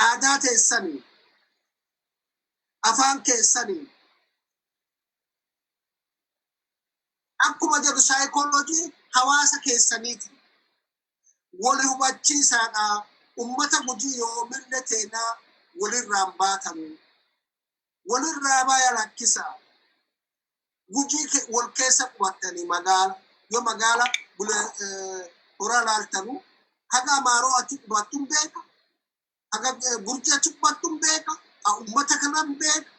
Aadaa teessanii, afaan keessanii, akkuma jedhu saayikooloojii hawaasa keessaniiti. Wali hubachiisaadha. Ummata Gujii yoomillee teenaa walirraan baatamu. Walirraa baya lakkisaa. Gujii wal keessa qubattanii magaala yoo magaala bulee horaa laaltanu haga Amaaroo achi qubattuun beeka. Haga Burjii achi qubattuun beeka. Uummata kanan beeka.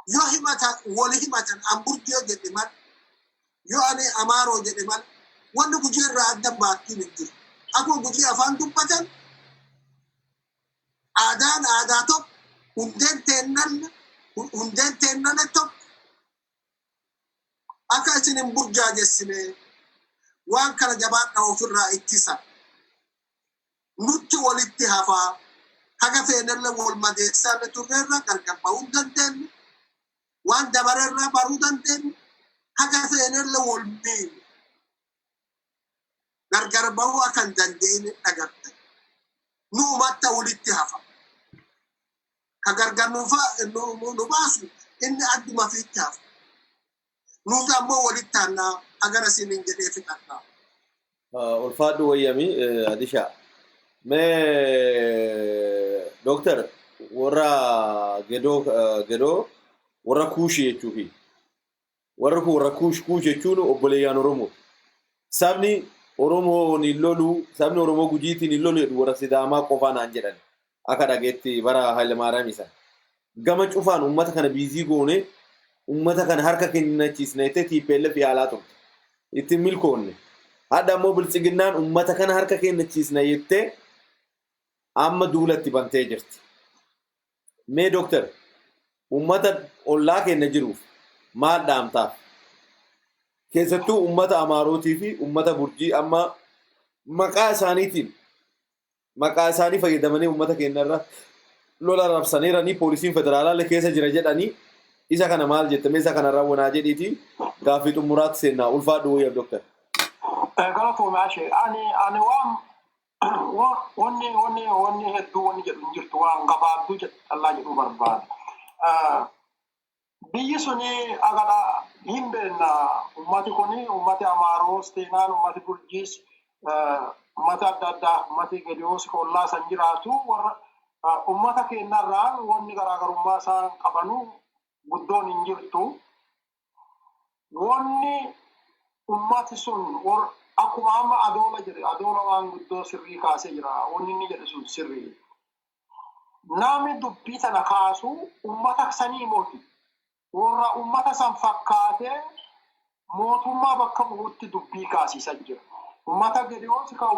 Yoo himatan wal himatan an Burjii yoo jedhe mal, yoo ani Amaaroo jedhe mal, wanni Gujii irraa adda baattuun hin jiru. Akkuma Gujii afaan dubbatan, aadaan aadaa tokko, hundeen teennane tokko. Akka isin hin burjaajessine waan kana jabaadha, ofirraa ittisa. Nutti walitti hafaa. Haga feenellee wal madeessaallee turreerra gargar bahuu hin dandeenyu. Waan dabarerraa baruu dandeenyu. Haga feenellee wal miinu. Gargar bahuu akka hin dandeenye dhagartan. Nu umatta walitti hafa. Ka gargar nu baasu inni adduma fiitti hafa. Nuti ammoo walitti hannaa hagana isiniin jedhee fixadhaa. Ulfaadhu wayyami Adisha. Mee dooktar, warra Gedoo, Gedoo warra Kuushi jechuufi. Warra kun warra Kuush, Kuush jechuun obboleeyyaan Oromoo. Sabni Oromoon hin lolu, sabni Oromoo Gujiitiin hin lolu jedhu warra Sidaamaa qofaa naan jedhan. Akka dhageetti bara Hayilamaariyaam isa. Gama cufaan uummata kana busy goone, uummata kana harka kennachiisna jettee TPLF yaalaa turte. Ittiin milkoonne. Hadha ammoo Biltsiginnaan uummata kana harka kennachiisna jettee amma duulatti bantee jirti. Mee dooktar, uummata ollaa keenya jiruuf maal dhaamtaaf? Keessattuu uummata Amaarootii fi uummata Burjii amma maqaa isaaniitiin, maqaa isaanii fayyadamanii uummata keenyarra lola rabsaniiranii, poolisiin federaalaa keessa jira jedhanii, isa kana maal jettame? Isa kana raawwanaa jedhiiti gaaffii xumuraatti seennaa. Ulfaadhu wayya, dooktar. Galatoome ashee. Ani waan wanni hedduu wanni jedhu hin jirtu, waan gabaabduu callaa jedhuu barbaada. Biyyi suni agadha hin beekna, ummati kuni, ummati Amaaroos teenaan, ummati Burjiis, ummati adda addaa, ummati Gediyoos ollaa san jiraatu, warra ummata keenyarraa wanni garaagarummaa isaan qabanu guddoon hin jirtu. Wanni ummati sun akkuma amma Adoola jedhe, Adoola waan guddoo sirrii kaasee jira. Wanni inni jedhe sun sirrii. Namni dubbii tana kaasu ummata sanii moti. Warra ummata san fakkaatee mootummaa bakka bu'utti dubbii kaasisan jira. Ummata Gediyoos ka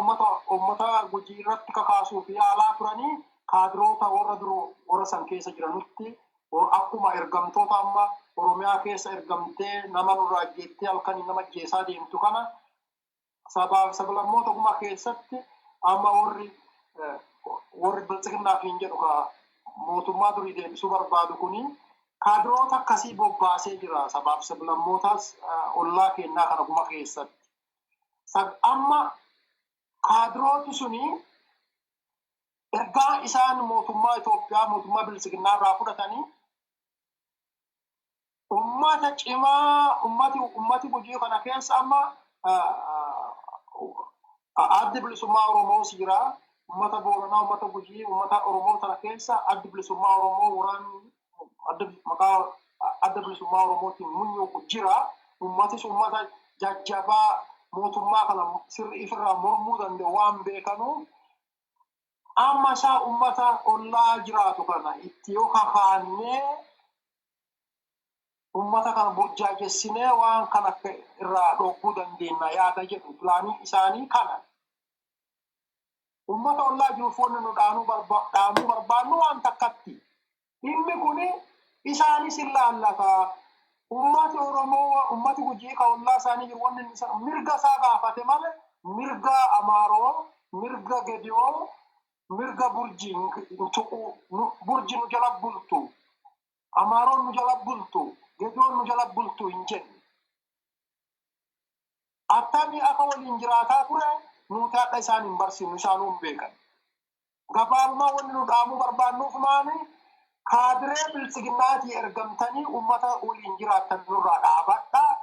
ummata Gujii irratti kakaasuuf yaalaa turanii kaadiroota warra duroo warra san keessa jiranutti, akkuma ergamtoota amma Oromiyaa keessa ergamtee nama nurraa ajjeettee halkanii nama ajjeesaa deemtu kana, sabaaf sablammoota kuma keessatti amma warri Biltsiginnaaf hin jedhu ka mootummaa durii deebisuu barbaadu kuni kaadiroota akkasii bobbaasee jira sabaaf sablammootaas ollaa kennaa kana kuma keessatti. Amma kaadirooti suni ergaa isaan mootummaa Itoophiyaa, mootummaa Biltsiginnaa irraa fudhatanii, ummata cimaa, ummati Gujii kana keessa amma Addi Bilisummaa Oromoos jira. Ummata Booranaa, ummata Gujii, ummata Oromoo sana keessa Addi Bilisummaa Oromoo, waraanni adda maqaa Adda Bilisummaa Oromootiin munyuuqu jira. Ummatis ummata jajjabaa mootummaa kana sirri ifirraa mormuu danda'u waan beekanuuf, amma isaa ummata ollaa jiraatu kana itti yoo kakaannee, ummata kana burjaajessinee waan kana akka irraa dhooguu dandeenya yaada jedhu, pilaanii isaanii kana. Ummata ollaa jiruuf wanni nu dhaamuu barbaannu waan takkatti. Dhimmi kuni isaanis hin laallata. Ummati Oromoo, ummati Gujii ka ollaa isaanii jiru, wanni inni mirga isaa gaafate malee mirga Amaaroo, mirga Gediyoo, mirga Burjii hin tuqu. Burji nu jala bultu. Amaaroon nu jala bultu. Gediyoon nu jala bultu hin jenne. Attamii akka waliin jiraataa ture nuti hadha isaan hin barsiifnu, isaanuu hin beekan. Gabaabumaa wanni nu dhaamuu barbaannuuf maali? Kaadiree Biltsiginnaatii ergamtanii ummata waliin jiraattan nurraa dhaabadhaa.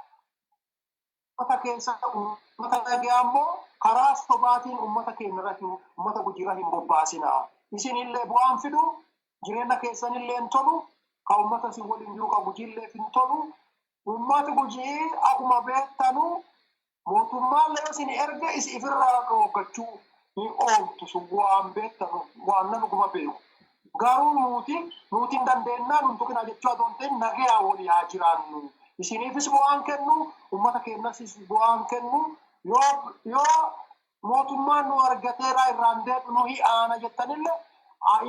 Ummata keessa ummata nagaa immoo karaa sobaatiin ummata keenya irratti, ummata Gujiirra hin bobbaasinaa. Isinillee bu'aan fidu. Jireenya keessanillee hin tolu, ka uummata isin waliin jiru ka Gujiilleef hin tolu. Uummati Gujii akkuma beektanu mootummaan yoo isin erge isin ifirraa dhooggachuu hin ooltu sun waan beektanu waan nama dhuguma beeku. Garuu nuti hin dandeennaa nun tuqinaa jechuu otoo hin ta'in nagayaa walii haa jiraannu. Isiniifis bu'aan kennu, uummata keenyas bu'aan kennu. Yoo mootummaan nu argateera irraan deebinu hi aana jettanillee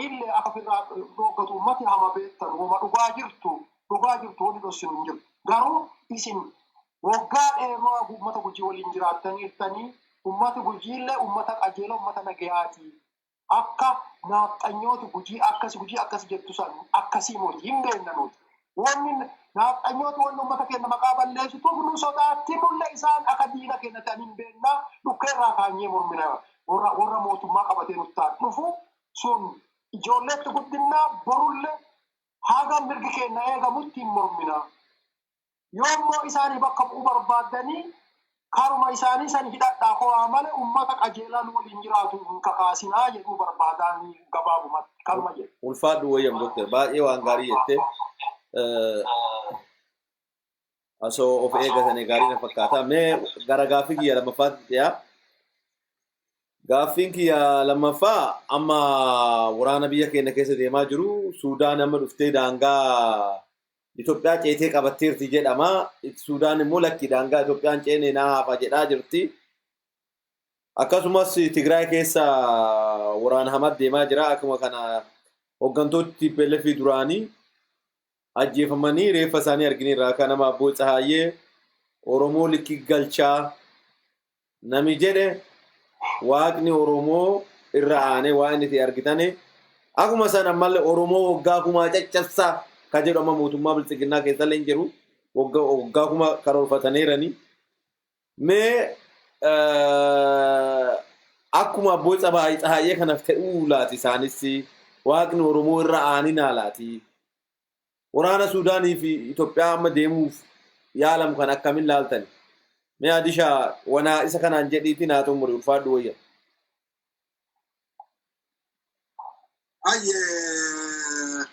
illee akka ofirraa dhooggatu uummati hama beektan wama dhugaa jirtu wani dhossinu hin jiru. Garuu isin waggaa dheeraa uummata Gujii waliin jiraattaniirtanii, uummati Gujiillee uummata qajeela, uummata nagayaati. Akka naaxxanyooti Gujii akkas Gujii akkas jettu san akkasii moti hin beekna nuti. Wanni naaxxanyooti wanni uummata keenya maqaa balleessituuf nu sodaatti nullee isaan akka diina keenya ta'an hin beekna, dhukkeerraa kaanyee mormina warra mootummaa qabatee nutti dhufu sun ijoolleetti guddinaa borullee haga mirgi keenya eegamutti hin mormina. Yoo immoo isaanii bakka bu'uu barbaaddanii karuma isaanii san hidhadhaa ho'aa malee uummata qajeelaan waliin jiraatu hin kakaasinaa jedhuu barbaadaan gabaabumatti kanuma jedhu. Ulfaadhu wayyam, Doktor, baay'ee waan gaarii jettee osoo of eeggatanii gaarii na fakkaata. Mee gara gaaffii kiyya lammaffaatti dhiyaa. Gaaffiin kiyya lammaffaa amma waraana biyya keenya keessa deemaa jiru, Suudaan amma dhuftee daangaa Itoophiyaa ceetee qabatteerti jedhama. Suudaan immoo lakki, daangaa Itoophiyaan ceene naa hafa jedhaa jirti. Akkasumas Tigraay keessa waraana hamaa deemaa jira. Akkuma kana hooggantooti TPLF duraanii ajjeefamanii reeffa isaanii argineerra. Akka nama Abboo Tsahaayyee Oromoo likki galchaa nami jedhe Waaqni Oromoo irra aanee waan inni ta'e argitane. Akkuma sana ammallee Oromoo waggaa kumaa caccabsaa ka jedhu amma mootummaa biltsiginnaa keessallee hin jiru. Waggaa kuma karoorfataniirani. Mee akkuma Abboo Tsahaayyee kanaaf ta'uu laati isaanis Waaqni Oromoo irra aaninaa laati? Waraana Suudaanii fi Itoophiyaa amma deemuuf yaalamu kan akkamiin laaltani? Mee Adishaa wanaa isa kanaan jedhiitii naa xumuri, ulfaadhu wayya. Ayyee,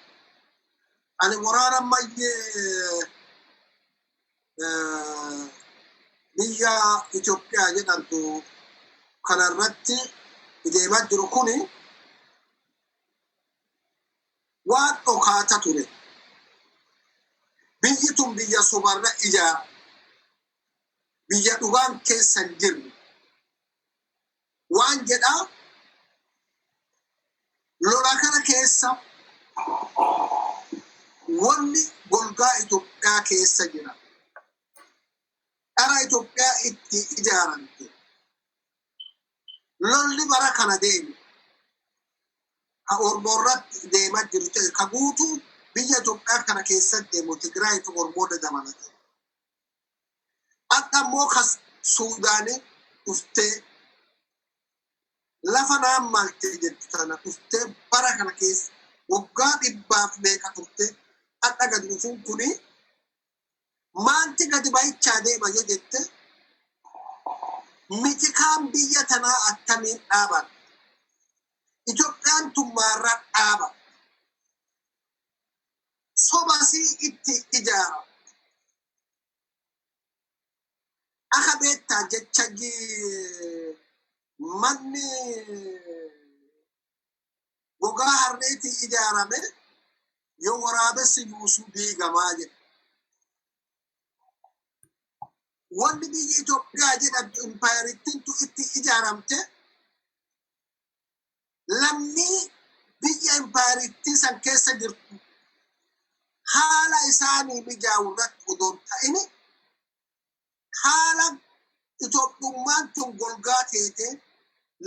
ani waraana ammayyee biyya Itoophiyaa jedhamtu kanarratti deemaa jiru kuni waan dhokaata ture. Biyyi tun biyya sobarra ijaara. Biyya dhugaan keessa hin jirre. Waan jedhaa lola kana keessa wanni golgaa Itoophiyaa keessa jira. Dhara Itoophiyaa itti ijaaramte. Lolli bara kana deemu ka Oromoo irratti deemaa jiru ta'e ka guutuu biyya Itoophiyaa kana keessatti deemu Tigraay fi Oromoo dabalate. Akka immoo ka Suudaanii dhuftee lafa naan malte jettu tana dhuftee bara kana keessa waggaa dhibbaaf meeqa turte hadha gadi dhufuun kuni maanti gadi bahichaa deema yoo jette, mitikaan biyya tanaa attamiin dhaaban? Itoophiyaan tun maarraa dhaaba? Sobasii itti ijaara. Akka beektaa jecha manni gogaa harreetii ijaarame yoo waraabessi yuusuu diigamaa jedha. Wanni biyyi Itoophiyaa jedhamtu impaayerittiin itti ijaaramte lammii biyya impaayerittii san keessa jirtu haala isaanii mijaa'u irratti odoo hin ta'ini haala Itoophiyummaan tun golgaa teete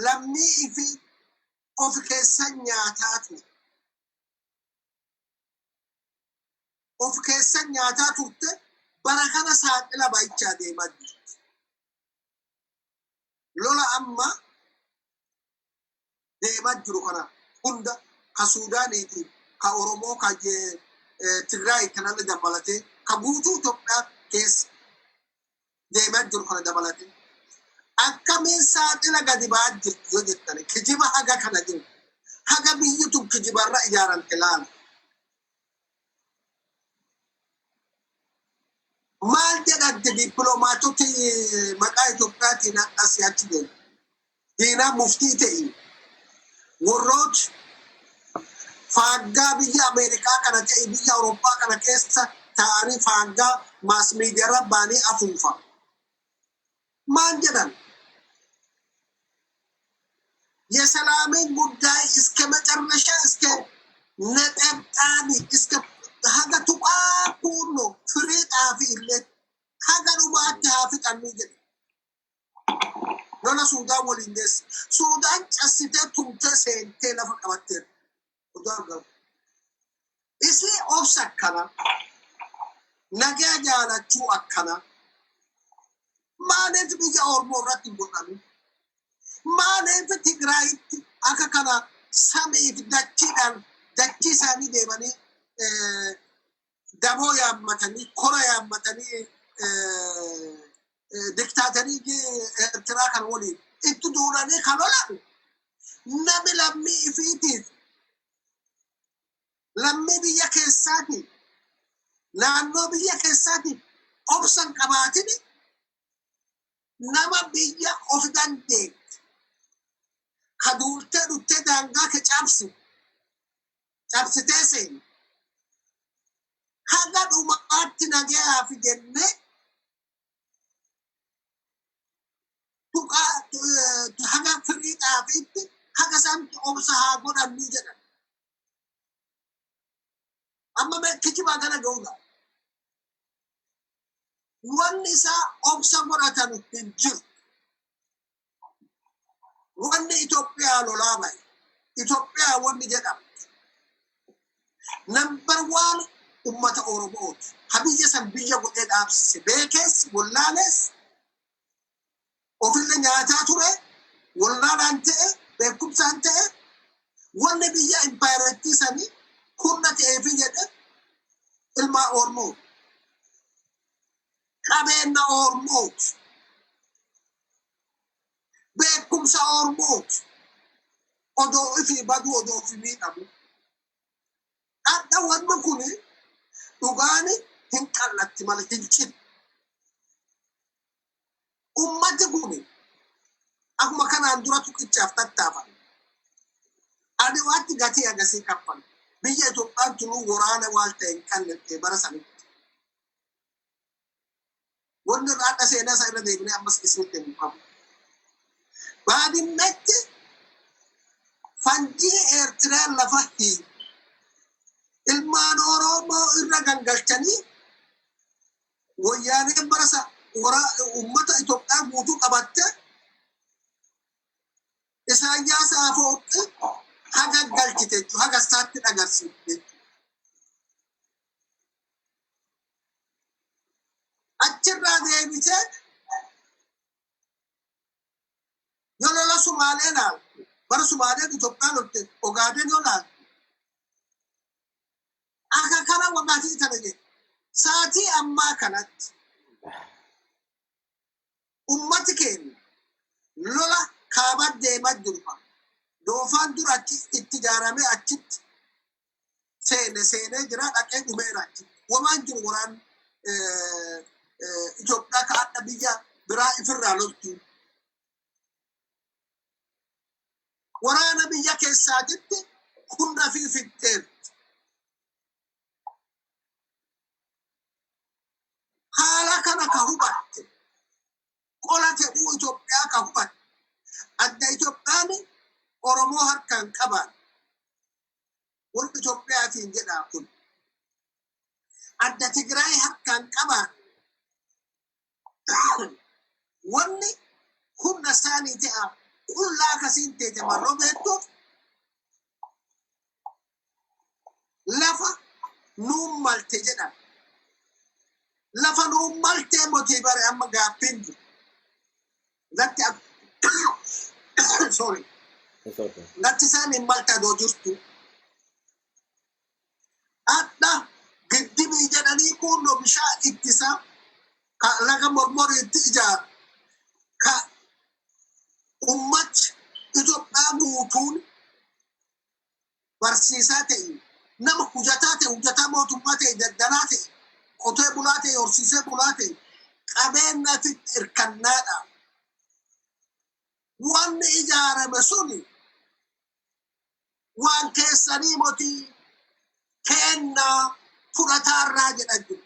lammii ifi of keessa nyaataa ture. Of keessa nyaataa turte bara kana saaxila bahichaa deemaa jirti. Lola amma deemaa jiru kana hunda ka Suudaaniiti, ka Oromoo, ka Tigraay kanallee dabalatee, ka guutuu Itoophiyaa keessa deemaa jiru kana dabalatee akkamiin saaxila gadi ba'aa jirti yoo jettani, kijiba haga kana jiru haga biyyi tun kijibarra ijaaramte laala. Maal jedhamte dippiloomaatoti maqaa Itoophiyaatiin asii achi deemu? Diinaa Muftii ta'e, warroota faaggaa biyya Ameerikaa kana ta'e, biyya Awurooppaa kana keessa ta'anii faaggaa mass miidiyaarra ba'anii afuufa. Maal jedhan? የሰላምን ጉዳይ እስከ መጨረሻ፣ እስከ ነጠብጣቢ፣ እስከ haga tuqaa kuunno firii xaafii illee haga dhumaatti haa fixannu jedhe. Lola Suudaan waliin geesse. Suudaan cassitee tumtee seentee lafa qabatteera. Oduu argamu. Isii obsa akkana. Nagaa jaalachuu akkana. Maaliif biyya Oromoo irratti hin godhamu? Maaliif Tigraayitti akka kana samiif dachiidhaan dachii isaanii deemanii daboo yaammatanii, kora yaammatanii, diktaatarii Eertiraa kan waliin itti duulanii kan lolan, nami lammii ifiitiif, lammii biyya keessaatiif, naannoo biyya keessaatiif obsan qabaatini, nama biyya of dandeette ka duultee dhuttee daangaa ke cabsi cabsitee seeni haga dhumaatti nagayaaf jennee tuqaa haga firii xaafiitti haga isaan obsa haa godhannu jedhan. Amma kijibaa kana ga'uudha. Wanni isaa obsa godhatan hin jiru. Wanni Itoophiyaa lolaa bahe, Itoophiyaa wanni jedhamtu, number one ummata Oromooti. Ha biyya san biyya godhee dhaabsise, beekees wallaalees, ofillee nyaataa ture, wallaalaan ta'e, beekumsaan ta'e, wanni biyya impaayireettii sanii humna ta'eefi jedhe ilmaa Oromoo. Qabeenya Oromooti. Beekumsa Oromooti. Odoo ifii baduu, odoo ofii miidhamu. Hadha wanni kun dhugaani hin qallatti malee hin citu. Ummati kun akkuma kanaan dura tuqichaaf tattaafan. Adiwaatti gatii agasii kaffal. Biyya Itoophiyaan tunuu waraana waan ta'e hin qabne bara sanitti. Wanni irraa hadha seenaa isaa irra deebinee ammas isinitti himuu qabu. Baadimmetti fanjii Eertiraan lafa hiiku ilmaan Oromoo irra gangalchanii, wayyaaneen bara uummata Itoophiyaa guutuu qabatte, Isaayyaas Afawarqi haga galchite jechuudha. Haga isaatti agarsiifte jechuudha. Achirraa deebisee yoo lola Sumaalee laaltu, bara Sumaaleen Itoophiyaa lolte, Ogaaden yoo laaltu, akka kana wagaatii tana jedhe. Saatii ammaa kanatti ummati keenya lola kaabaa deemaa jiru kana doofaan dura achi itti ijaaramee achitti seene, seenee jira, dhaqee dhumeera achitti. Wamaan jiru waraan Itoophiyaa ka adda biyya biraa ifirraa loltu. Waraana biyya keessaatitti hunda fi fixxeerti. Haala kana ka hubatte, qola ta'uu Itoophiyaa ka hubatte, adda Itoophiyaan Oromoo harkaan qaban, warri Itoophiyaatiin jedhaa kun adda Tigraay harkaan qaban, wanni humna isaanii ta'a qullaa akkasiin teete marroo beektuuf lafa nuun malte jedhan. Lafa nuun maltee motii bare amma gaaffiin jiru. Latti, sorry. It's okay. Latti isaan hin malte adoo jirtu. Hadha giddibii jedhanii kunnoo bishaan ittisa ka laga Mormoriitti ijaaru, ka ummati Itoophiyaa guutuun Barsiisaa ta'e, nama hujataa ta'e, hujataa mootummaa ta'e, daldalaa ta'e, qotee bulaa ta'e, horsiisee bulaa ta'e, qabeenyatti hirkannaadha. Wanni ijaarame suni waan keessanii motii kennaa fudhataarraa jedhan jiru.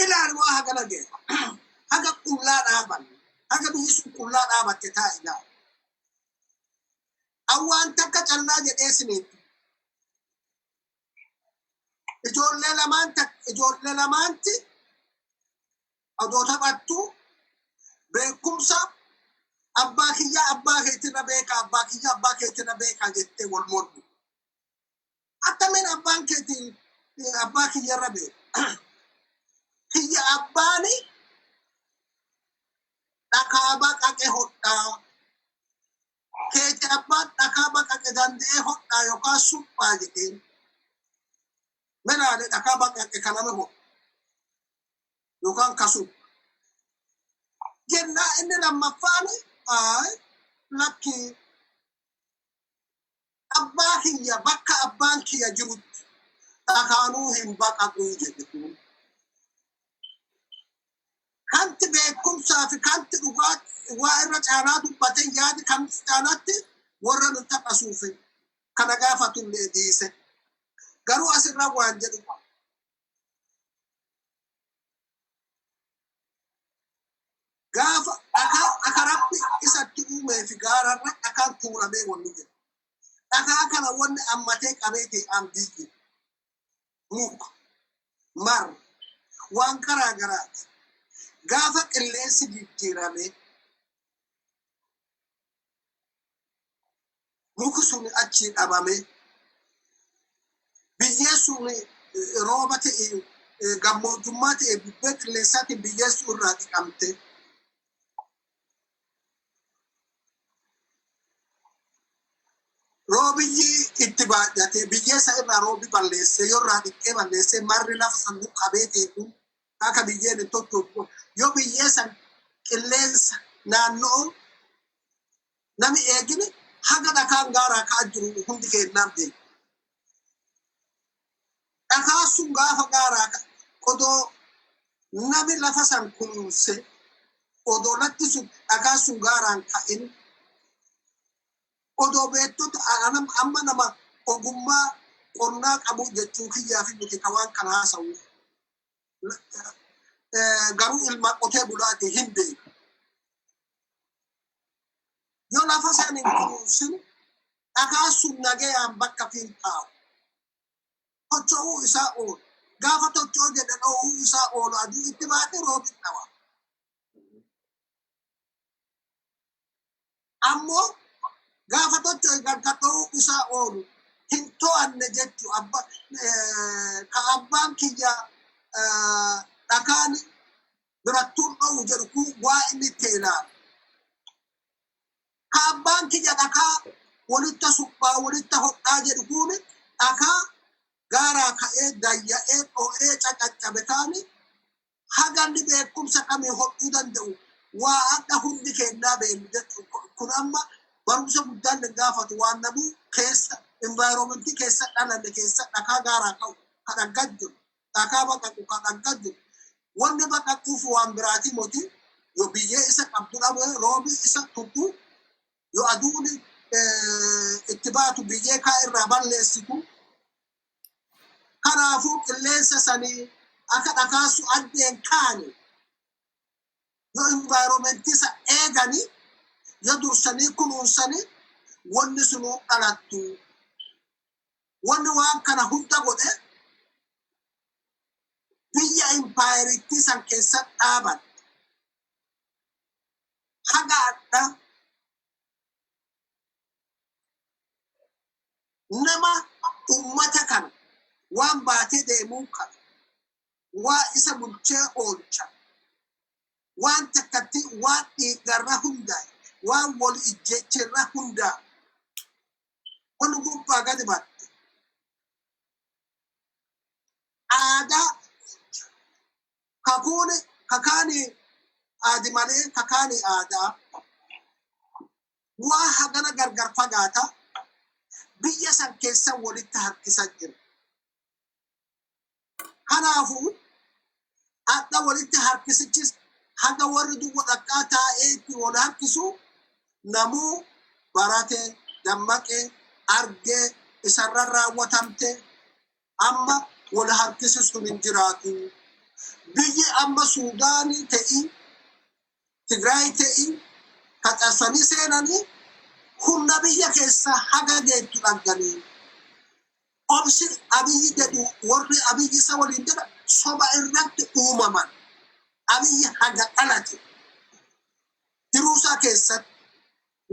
Ilaali waa hagana ga'e. Haga qullaa dhaaban. Haga biyyi sun qullaa dhaabatte taa ilaali. Awwaan takka callaa jedhee siniitti. Ijoollee lamaan ijoollee lamaanti odoo taphattu beekumsa abbaa kiyyaa abbaa keetirra beekaa, abbaa kiyyaa abbaa keetirra beekaa jettee wal mormu. Akkamiin abbaan keetii abbaa kiyyarra beeka? Kiyya abbaani dhakaa baqaqe hodhaa. Keeti abbaan dhakaa baqaqe danda'ee hodhaa yookaan suphaa jedheen. Melaale dhakaa baqaqe kaname hodha yookaan kasu. Jennaa inni lammaffaan ay lakki, abbaa kiyya bakka abbaan kiyya jirutti dhakaanuu hin baqaquu jedhe kun. Kanti beekumsaa fi kanti dhugaa waa irra caalaa dubbate yaadi kan caalaatti warra nu taphasuuf kana gaafatullee dhiise. Garuu asirra waan jedhu qaba. Gaafa dhakaa akka Rabbi isatti uumee fi gaararra dhakaan tuulamee wanni jedhu. Dhakaa kana wanni ammatee qabee ta'e amdii jiru. Muka, mar, waan garaa garaati. Gaafa qilleensi jijjiirame muki sun achii dhabame, biyyee sun rooba ta'e, gammoojjummaa ta'e, bubbee qilleensaatiin biyyee sun irraa dhiqamte. Roobiyyi itti baay'ate biyyee isa irraa roobi balleessee yoo irraa dhiqee balleessee marri lafa san qabee ta'e kun akka biyyeen hin tottoofne yoo biyyee san qilleensa naannoo nami eegine haga dhakaan gaaraa ka'aa jiru hundi kennaan beeku. Dhakaan sun gaafa gaaraa odoo nami lafa san kunuunse, odoo latti sun dhakaan sun gaaraan ka'in, odoo beektota amma nama ogummaa qonnaa qabu jechuu kiyyaa fi miti ka waan kana haasa'u. Garuu ilma qotee bulaati hin beeku. Yoo lafa san hin kunuunsin dhakaan sun nagayaan bakka hin taa'u. Tocho'uu isaa oolu. Gaafa tocho'uu jedhe dho'uu isaa oolu, aduu itti baate roobi dhawa. Ammoo gaafa tocho'e gargar dho'uu isaa oolu hin to'anne jechu abba ka abbaan kiyya dhakaan birattuun dho'u jedhu kun waa inni itti ilaalu. Ka abbaan kiyya dhakaa walitta suphaa walitta hodhaa jedhu kun dhakaa gaaraa ka'ee dayya'ee dho'ee cacaccabe kaani haganni beekumsa kamii hodhuu danda'u waa adda hundi kennaa beeknu jechuudha. Kun amma barumsa guddaan hin gaafatu, waan namuu keessa environmentii keessa dhalanne keessa dhakaa gaaraa ka'u ka dhaggaa jiru, dhakaa baqaqu ka dhaggaa jiru. Wanni baqaquuf waan biraati moti, yoo biyyee isa qabdu dhabe, roobi isa tuqu, yoo aduun itti baatu biyyee kaa irraa balleessitu. Kanaafuu qilleensa sanii akka dhakaasu addeen kaane yoo environmentii isa eeganii, yoo dursanii kunuunsanii, wanni sunuu dhalattu. Wanni waan kana hunda godhe biyya impaayerittii san keessa dhaaban. Haga adda nama ummata kana waan baatee deemuu kana waa isa bulchee oolcha waan takkatti waan dhiigarra hundaa'e, waan wal ijjecherra hundaa'e, wal gubbaa gadi batte aadaa kakuun kakaani aadi malee kakaani aadaa. Waa hagana gargar fagaata biyya san keessa walitti harkisaa jira. Kanaafuu akka walitti harkisichis haga warri duwwa dhaqqaa taa'ee itti wal harkisu namuu barate, dammaqee, argee, isarra raawwatamte amma wal harkisi sun hin jiraatu. Biyyi amma Suudaanii ta'ii, Tigraay ta'ii, qaxarsanii seenanii humna biyya keessa haga geettu dhagganii. Obsi Abiyyi jedhu, warri Abiyyi isa waliin jedha, soba irratti uumaman. Abiyyi haga dhalate jiruusaa keessatti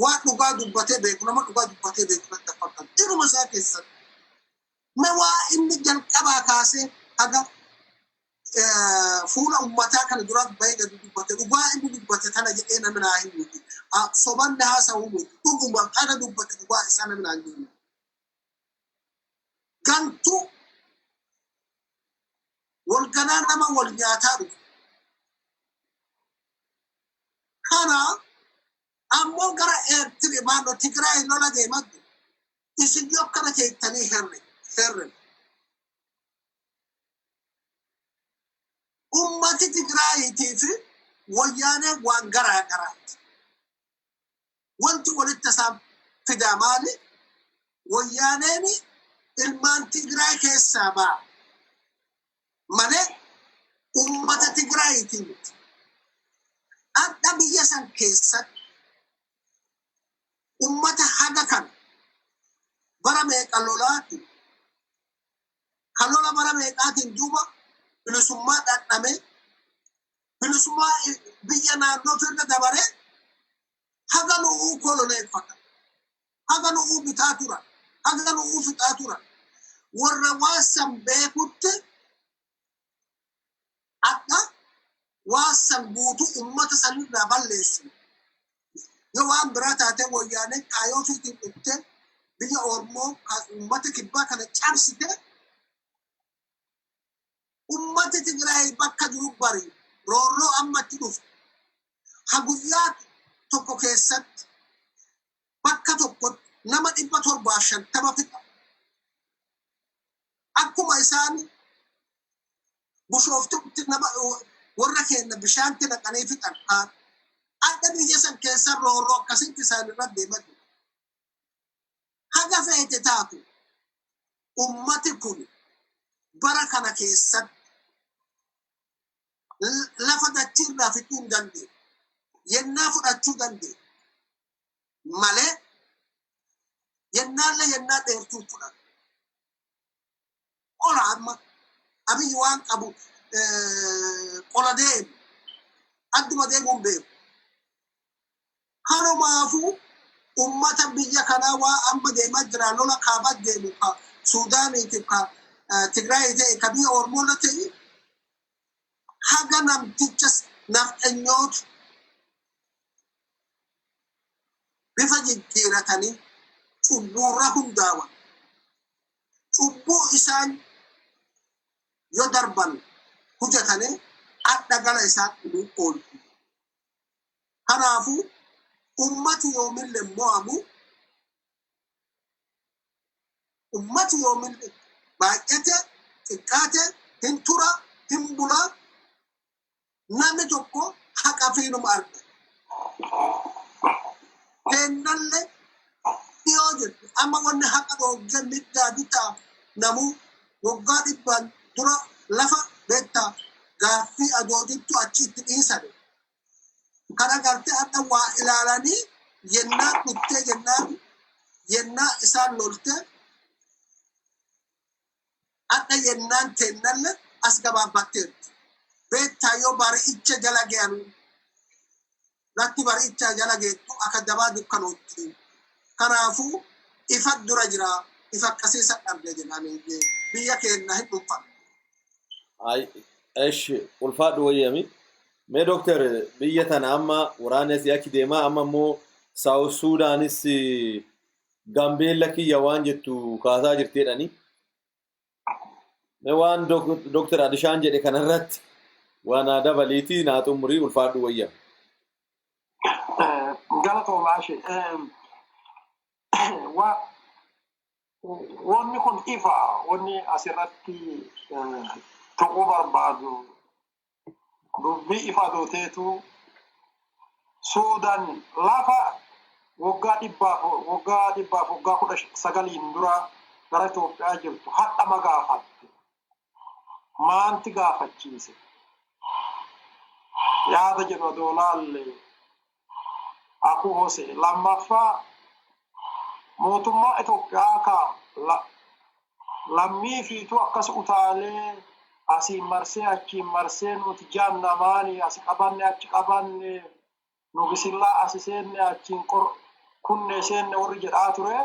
waan dhugaa dubbatee beeku, nama dhugaa dubbatee beeku natti fakkaatu. Jiruma isaa keessatti. Me waa inni jalqabaa kaasee haga fuula ummataa kana dura bahee gadi dubbate, dhugaa inni dubbate tana jedhee namni naa himuuti. Sobanni haasa'uu miti. Dhuguma kana dubbate, dhugaa isaa namni naa himu. Gantuu walganaa nama wal nyaataa dhufu. Kana ammoo gara Eertiri maannoo Tigraay lola deemaa jiru. Isin yoo akkana teettanii herre herre. Ummati Tigraayitii fi Wayyaanee waan garaa garaati. Wanti walitti isaan fidaa maali? Wayyaaneen ilmaan Tigraay keessaa ba'a malee ummata Tigraayitii miti. Adda biyya san keessatti ummata haga kana bara meeqa lolaati, kan lola bara meeqaatiin duuba bilisummaa dhandhame, bilisummaa biyya naannoo firra dabaree haga nu'uu koloneeffata, haga nu'uu bitaa turan, haga nu'uu fixaa turan. Warra waan san beekutti akka waan san guutuu ummata sanirraa balleessine. Yoo waan biraa taate, Wayyaaneen kaayoo ofiitiin dhuftee biyya Oromoo ummata kibbaa kana cabsite. Ummati Tigraay bakka jiru bari roorroo ammatti dhufte. Ha guyyaa tokko keessatti bakka tokkotti nama 750 fixa. Akkuma isaan Bushooftutti nama warra keenya bishaantti naqanii fixan kaan. Adda biyya san keessa roorroo akkasitti isaan irra deemaa jiru. Haga feete taatu, ummati kun bara kana keessatti lafa dachiirraa fixuu hin dandeenye. Yennaa fudhachuu dandeenye malee yennaallee yennaa dheertuu fudhatu. Qola amma Abiyyi waan qabu qola deemu, adduma deemuun beeku. Kanumaafuu ummata biyya kanaa waa amma deemaa jira, lola kaabaa deemu, ka Suudaaniitiif, ka Tigraay ta'e, ka biyya Oromoo ta'e, haga namticha nafxanyootu bifa jijjiiratanii cubbuurra hundaawan. Cubbuu isaan yoo darban hojjetanii adda gala isaan dhumuu oolchu. Kanaafuu ummati yoomillee mo'amu, ummati yoomillee baay'ate xiqqaate hin tura, hin bula, namni tokko haqa fiinuma arga. Keennallee dhiyoo jirti. Amma wanni haqa dhoogge middaa bitaa namuu waggaa 100n dura lafa beektaa gaaffii adoo jirtu achi itti dhiisane. Kana gartee adda waa ilaalanii yennaa dhuttee jennaan yennaa isaan lolte, adda yennaan teennalle as gabaabbatteerti. Beektaa yoo bari'icha jala ge'anu, latti bari'icha jala geettu akka dabaa dukkanootti. Kanaafuu ifa dura jira, ifa akkasii isa dhabde jedhanii biyya keenya hin dhuunfan. Eshi, ulfaadhu wayyami. Mee dooktar, biyya tana amma waraanni asii achi deemaa, amma immoo South Sudaanis Gaambeella kiyya waan jettu kaasaa jirti jedhani. Mee waan dooktar Adishaan jedhe kanarratti waan naa dabaliitii naa xumurii, ulfaadhu wayya. Galatoomaa ishee. Wanni kun ifa, wanni asirratti tuquu barbaadu dubbii ifa dooteetu Suudaan lafa waggaa 100f waggaa 19n dura gara Itoophiyaa jirtu hadhama gaafatte. Maanti gaafachiise? Yaada jedhu adoo laalle akuu hose. Lammaffaa, mootummaa Itoophiyaa ka lammii fiituu akkas utaalee asiin marsee achiin marsee, nuti jaannamaani asi qabanne achi qabanne, nu bisillaa asi seenne achiin kunne seenne warri jedhaa ture.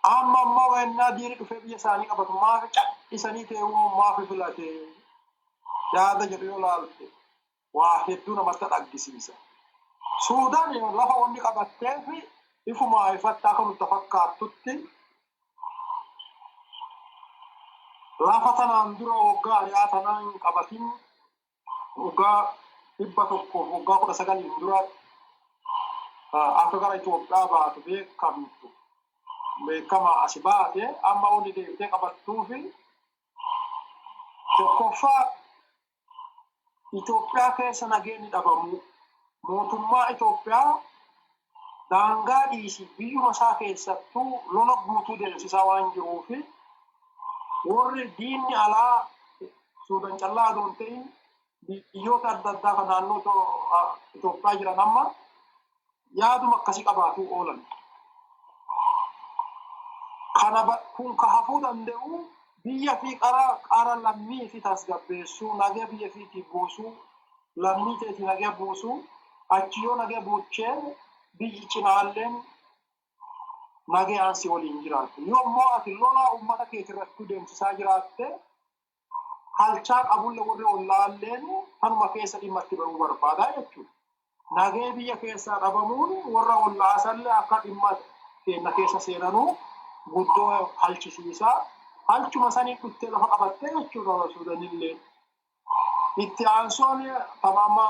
Amma ammoo wennaa diini dhufee biyya isaanii qabatu maafi cadhisanii tee'uu maafi filate yaada jedhu yoo laalte waa hedduu namatti dhaggisiisa. Suudaan lafa wanni qabatteef ifumaa ifatti akka nutti fakkaattutti lafa tanaan dura waggaa ari'aa tanaan hin qabatin, waggaa 100f waggaa 19n dura akka gara Itoophiyaa baatu beekamtu beekama asi baate amma wanni deebitee qabattuufi tokkoffaa Itoophiyaa keessa nageenyi dhabamuu, mootummaa Itoophiyaa daangaa dhiisi biyyuma isaa keessattuu lola guutuu deemsisaa waan jiruufi warri diinni alaa Suudan callaa adoo hin ta'in biyyoota adda addaa kan naannoo Itoophiyaa jiran amma yaaduma akkasii qabaatuu oolan. Kana kun ka hafuu danda'u biyya fi qara qara lammii fi tasgabbeessuu, nagaa biyya fiitii buusuu, lammii teetii nagaa buusuu, achi yoo nagaa buuchee biyyi cinaalleen nagaan si waliin jiraattu. Yoo immoo ati lola uummata keetii irratti deemsisaa jiraatte, halchaa qabulle warri ollaalleen kanuma keessa dhimma itti bahuu barbaada jechuudha. Nagee biyya keessaa dhabamuun warra ollaasallee akka dhimma keenya keessa seenanuu guddoo halchisiisaa. Halchuma sanii dhuftee lafa qabattee jechuudha Suudanillee. Itti aansoon tamaama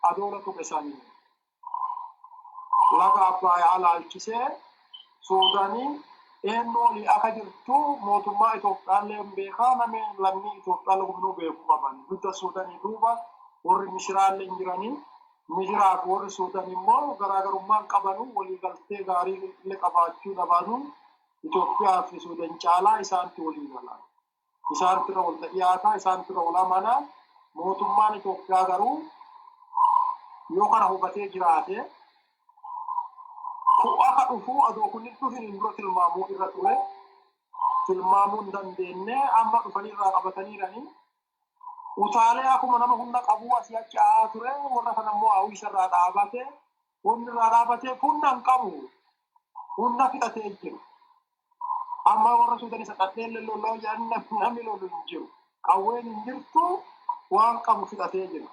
adoola tuqe sanii laga Abbaayyaa laalchisee Suudanii eenyu olii akka jirtu mootummaa Itoophiyaallee hin beekaa, namni lammii Itoophiyaa lubnuu beekuu qaban. Dugda Suudanii duuba warri Misiraallee hin jiranii. Misiraa fi warri Suudan immoo garaagarummaan qabanu waliigaltee gaarii illee qabaachuu dhabanu Itoophiyaa fi Suudan caalaa isaanti walii gala. Isaantu irra wal dhiyaataa, isaantu irra wal amanaa. Mootummaan Itoophiyaa garuu yoo kana hubatee jiraate akka dhufu adoo kun hin dhufin dura tilmaamuu irra ture. Tilmaamuu hin dandeenye, amma dhufanii irraa qabataniiranii. Utaalee akkuma nama humna qabuu asii achi a'aa ture, warra kana immoo hawwisa irraa dhaabate, wanni irraa dhaabatee humna hin qabu. Humna fixatee jiru. Amma warra Suudan isa dhadheellee lolaa jedhan namni lolu hin jiru. Qawween hin jirtu, waan qabu fixatee jira.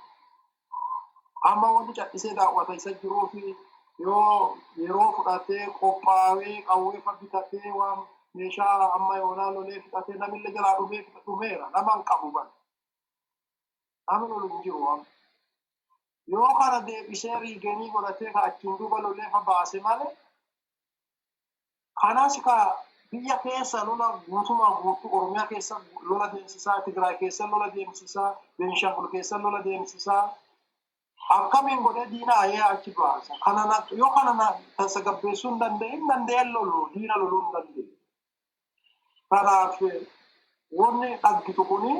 Amma wanni cadhisee daawwata isa jiruu fi yoo yeroo fudhatee qophaa'ee qawwee fa bitatee waan meeshaa amma yoonaa lolee fixatee namillee jalaa dhumee dhumeera, nama hin qabu bara. Namni lolu hin jiru amma. Yoo kana deebisee riigenii godhatee ka achiin duuba lolee fa baase malee, kanas ka biyya keessa lola guutumaa guutuu Oromiyaa keessa lola deemsisaa, Tigraay keessa lola deemsisaa, Beenishaangul keessa lola deemsisaa. Akkamiin godhee diina ayee achi baasa? Kana yoo kana tasgabbeessuu hin danda'in, danda'een lolu, diina loluu hin danda'u. Kanaaf wanni dhaggitu kuni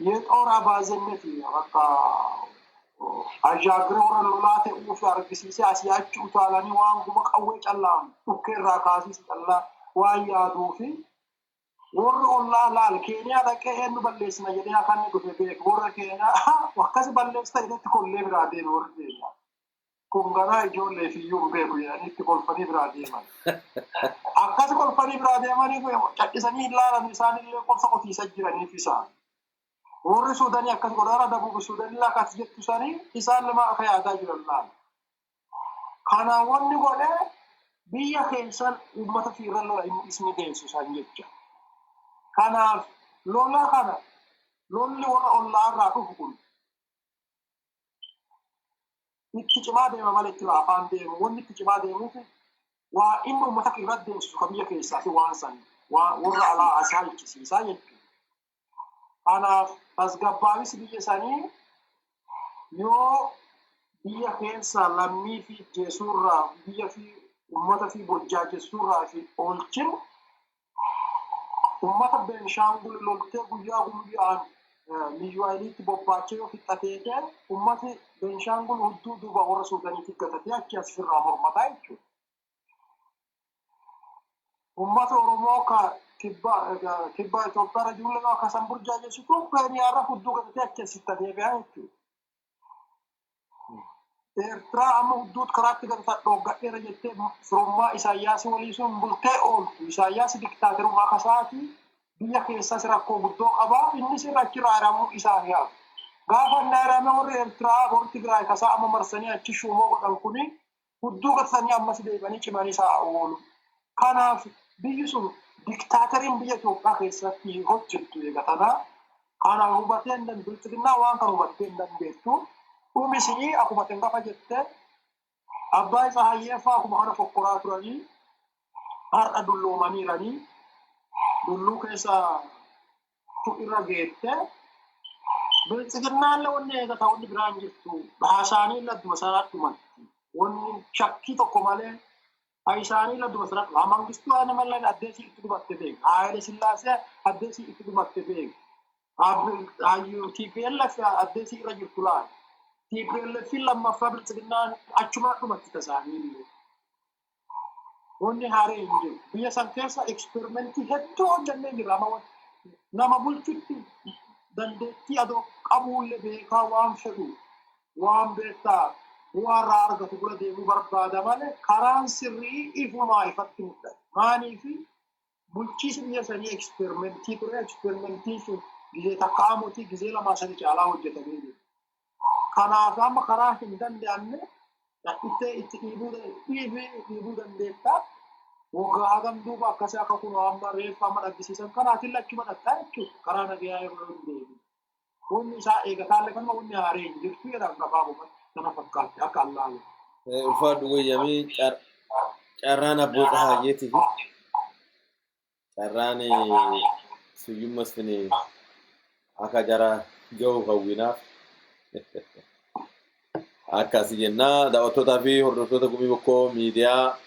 የጦር አባዜነት bakka ashaagiree warra lolaa ta'uu fi argisiisee asii achi utaalanii waan guma qawwee callaa dhukkee irraa kaasisu callaa waan yaaduu fi warri ollaa laal Keeniyaa dhaqee eenyu balleessina jedhee akka inni dhufe beeku, warra Keeniyaa akkas balleessita jedhetti kollee biraa deeme warri Keeniyaa. Kun ganaa ijoollee fi iyyuu hin beeku jedhanii itti kolfanii biraa deeman. Akkas kolfanii biraa deemanii callisanii hin laalan, isaanillee qorsa qotiisa jiraniif isaan. Warri Suudanii akkas godhaara, Dabuub Suudanii akkas jettu sanii isaan lama akka yaadaa jiran laala. Kana wanni godhee biyya keessan uummata fiirra lola inni isni deessu san jecha. Kanaaf lola kana lolli warra ollaa irraa dhufu kun Itti cimaa deema malee itti laafaan deemu. Wanni itti cimaa deemuuf waa inni uummata irratti deemsisu kan biyya keessaa fi waan san warra alaa asaa hiichisiisaa jechuudha. Kanaaf tasgabbaa'insi biyya sanii yoo biyya keessa lammii fi jeesuurraa biyya fi uummata fi burjaajessuurraa fi oolchin uummata Beenshaangul loltee guyyaa guyyaan liyyuu hayiliitti bobbaachee yoo fixatee ta'e uummati Beenshaangul hudduu duuba warra Suudaaniitti gatatee achi as irraa mormataa jechuudha. Uummata Oromoo ka kibba kibba Itoophiyaa irra jirullee akka san burjaajessitu Keeniyaarra hudduu gatatee achi asitti deebi'aa jechuudha. Eertiraa amma hudduut karaatti gata dhooggadheera jettee firummaa Isaayyaas walii sun bultee ooltu. Isaayyaas diktaaterummaa kasaati biyya keessas rakkoo guddoo qabaa innis irra achirraa hiramuu isaa yaadu. Gaafa inni hirame warri Eertiraa warri Tigraay kasaa amma marsanii achi shuumoo godhan kuni hudduu gatatanii ammas deebi'anii cimanii isaa oolu. Kanaaf biyyi sun diktaateriin biyya Itoophiyaa keessatti hojjettu eegatanaa. Kana hubatee hin dandeenye. Bilxiginnaa waan kana hubattee hin dandeettu. Dhumisii akkuma isin gafa jette abbaa isaa hayyeeffaa akkuma kana fokkoraa turanii har'a dulloomaniiranii dulluu keessa irra geette. Bilxiginnaan wanni eegata wanni biraan jirtu haasaanii ladduma sanaa dhumatti. Wanni shakkii tokko malee isaanii ladduma sanaa dhuma. Mangistuu Hayilemaariyaam addeessi itti dhumatte beeka. Haayile Sillaasee addeessi itti dhumatte beeka. TPLF addeessi irra jirtu laala. TPLF lammaffaa bilxiginnaan achuma dhumatti tasaanii illee. Wanni haaree hin jiru. Biyya san keessa eksperimentii hedduu hojjannee jirra. Amma nama bulchutti dandeettii adoo qabuullee beekaa waan fedhu waan beektaa bu'aa irraa argatu bira deemuu barbaada malee karaan sirrii ifumaa ifatti mul'ata. Maaniifi bulchiisi biyya sanii eksperimentii ture. Eksperimentiin sun gizee takka amotii gizee lamaa sadi caalaa hojjetamee jiru. Kanaaf amma karaa hin danda'amne itti itti dhiibuu dhiibuu dandeetta. Waggaa hagam duuba akkasii akka kun amma reeffa amma dhaggisiisan kanaatiin lachuma dhaqxaa jechuudha. Karaa nagayaa yeroo hin deebiin. Wanni isaa eegataallee kanuma wanni haaree hin jirtu jedhan gabaabumatti kana fakkaatti akka allaalu. Ulfaadhu wayyamii carraan abboota haayyeetii fi carraan suyyummas akka jara ga'u hawwinaaf akkasi jennaa daawwattootaa fi hordoftoota Gumii Bokkoo miidiyaa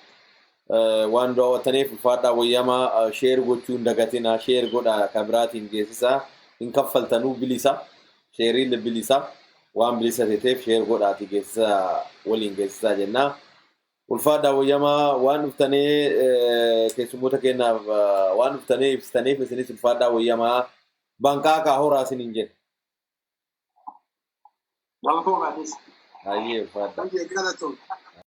waan daawwattaniif ulfaadhaa wayyamaa share gochuu hin dagatinaa share godhaa kan biraatiin geessisaa hin kaffaltanuu bilisa sheeriin bilisa waan bilisa ta'eef share godhaatii geessisaa waliin geessisaa jennaa. Ulfaadhaa wayyamaa waan dhuftanii keessummoota keenyaaf waan dhuftanii ibsitaniif isinis ulfaadhaa wayyamaa banqaa kaa horaa isiniin jedhe. Galatoomaadhis. Hayyee ulfaadhaa. Baay'ee galatoom.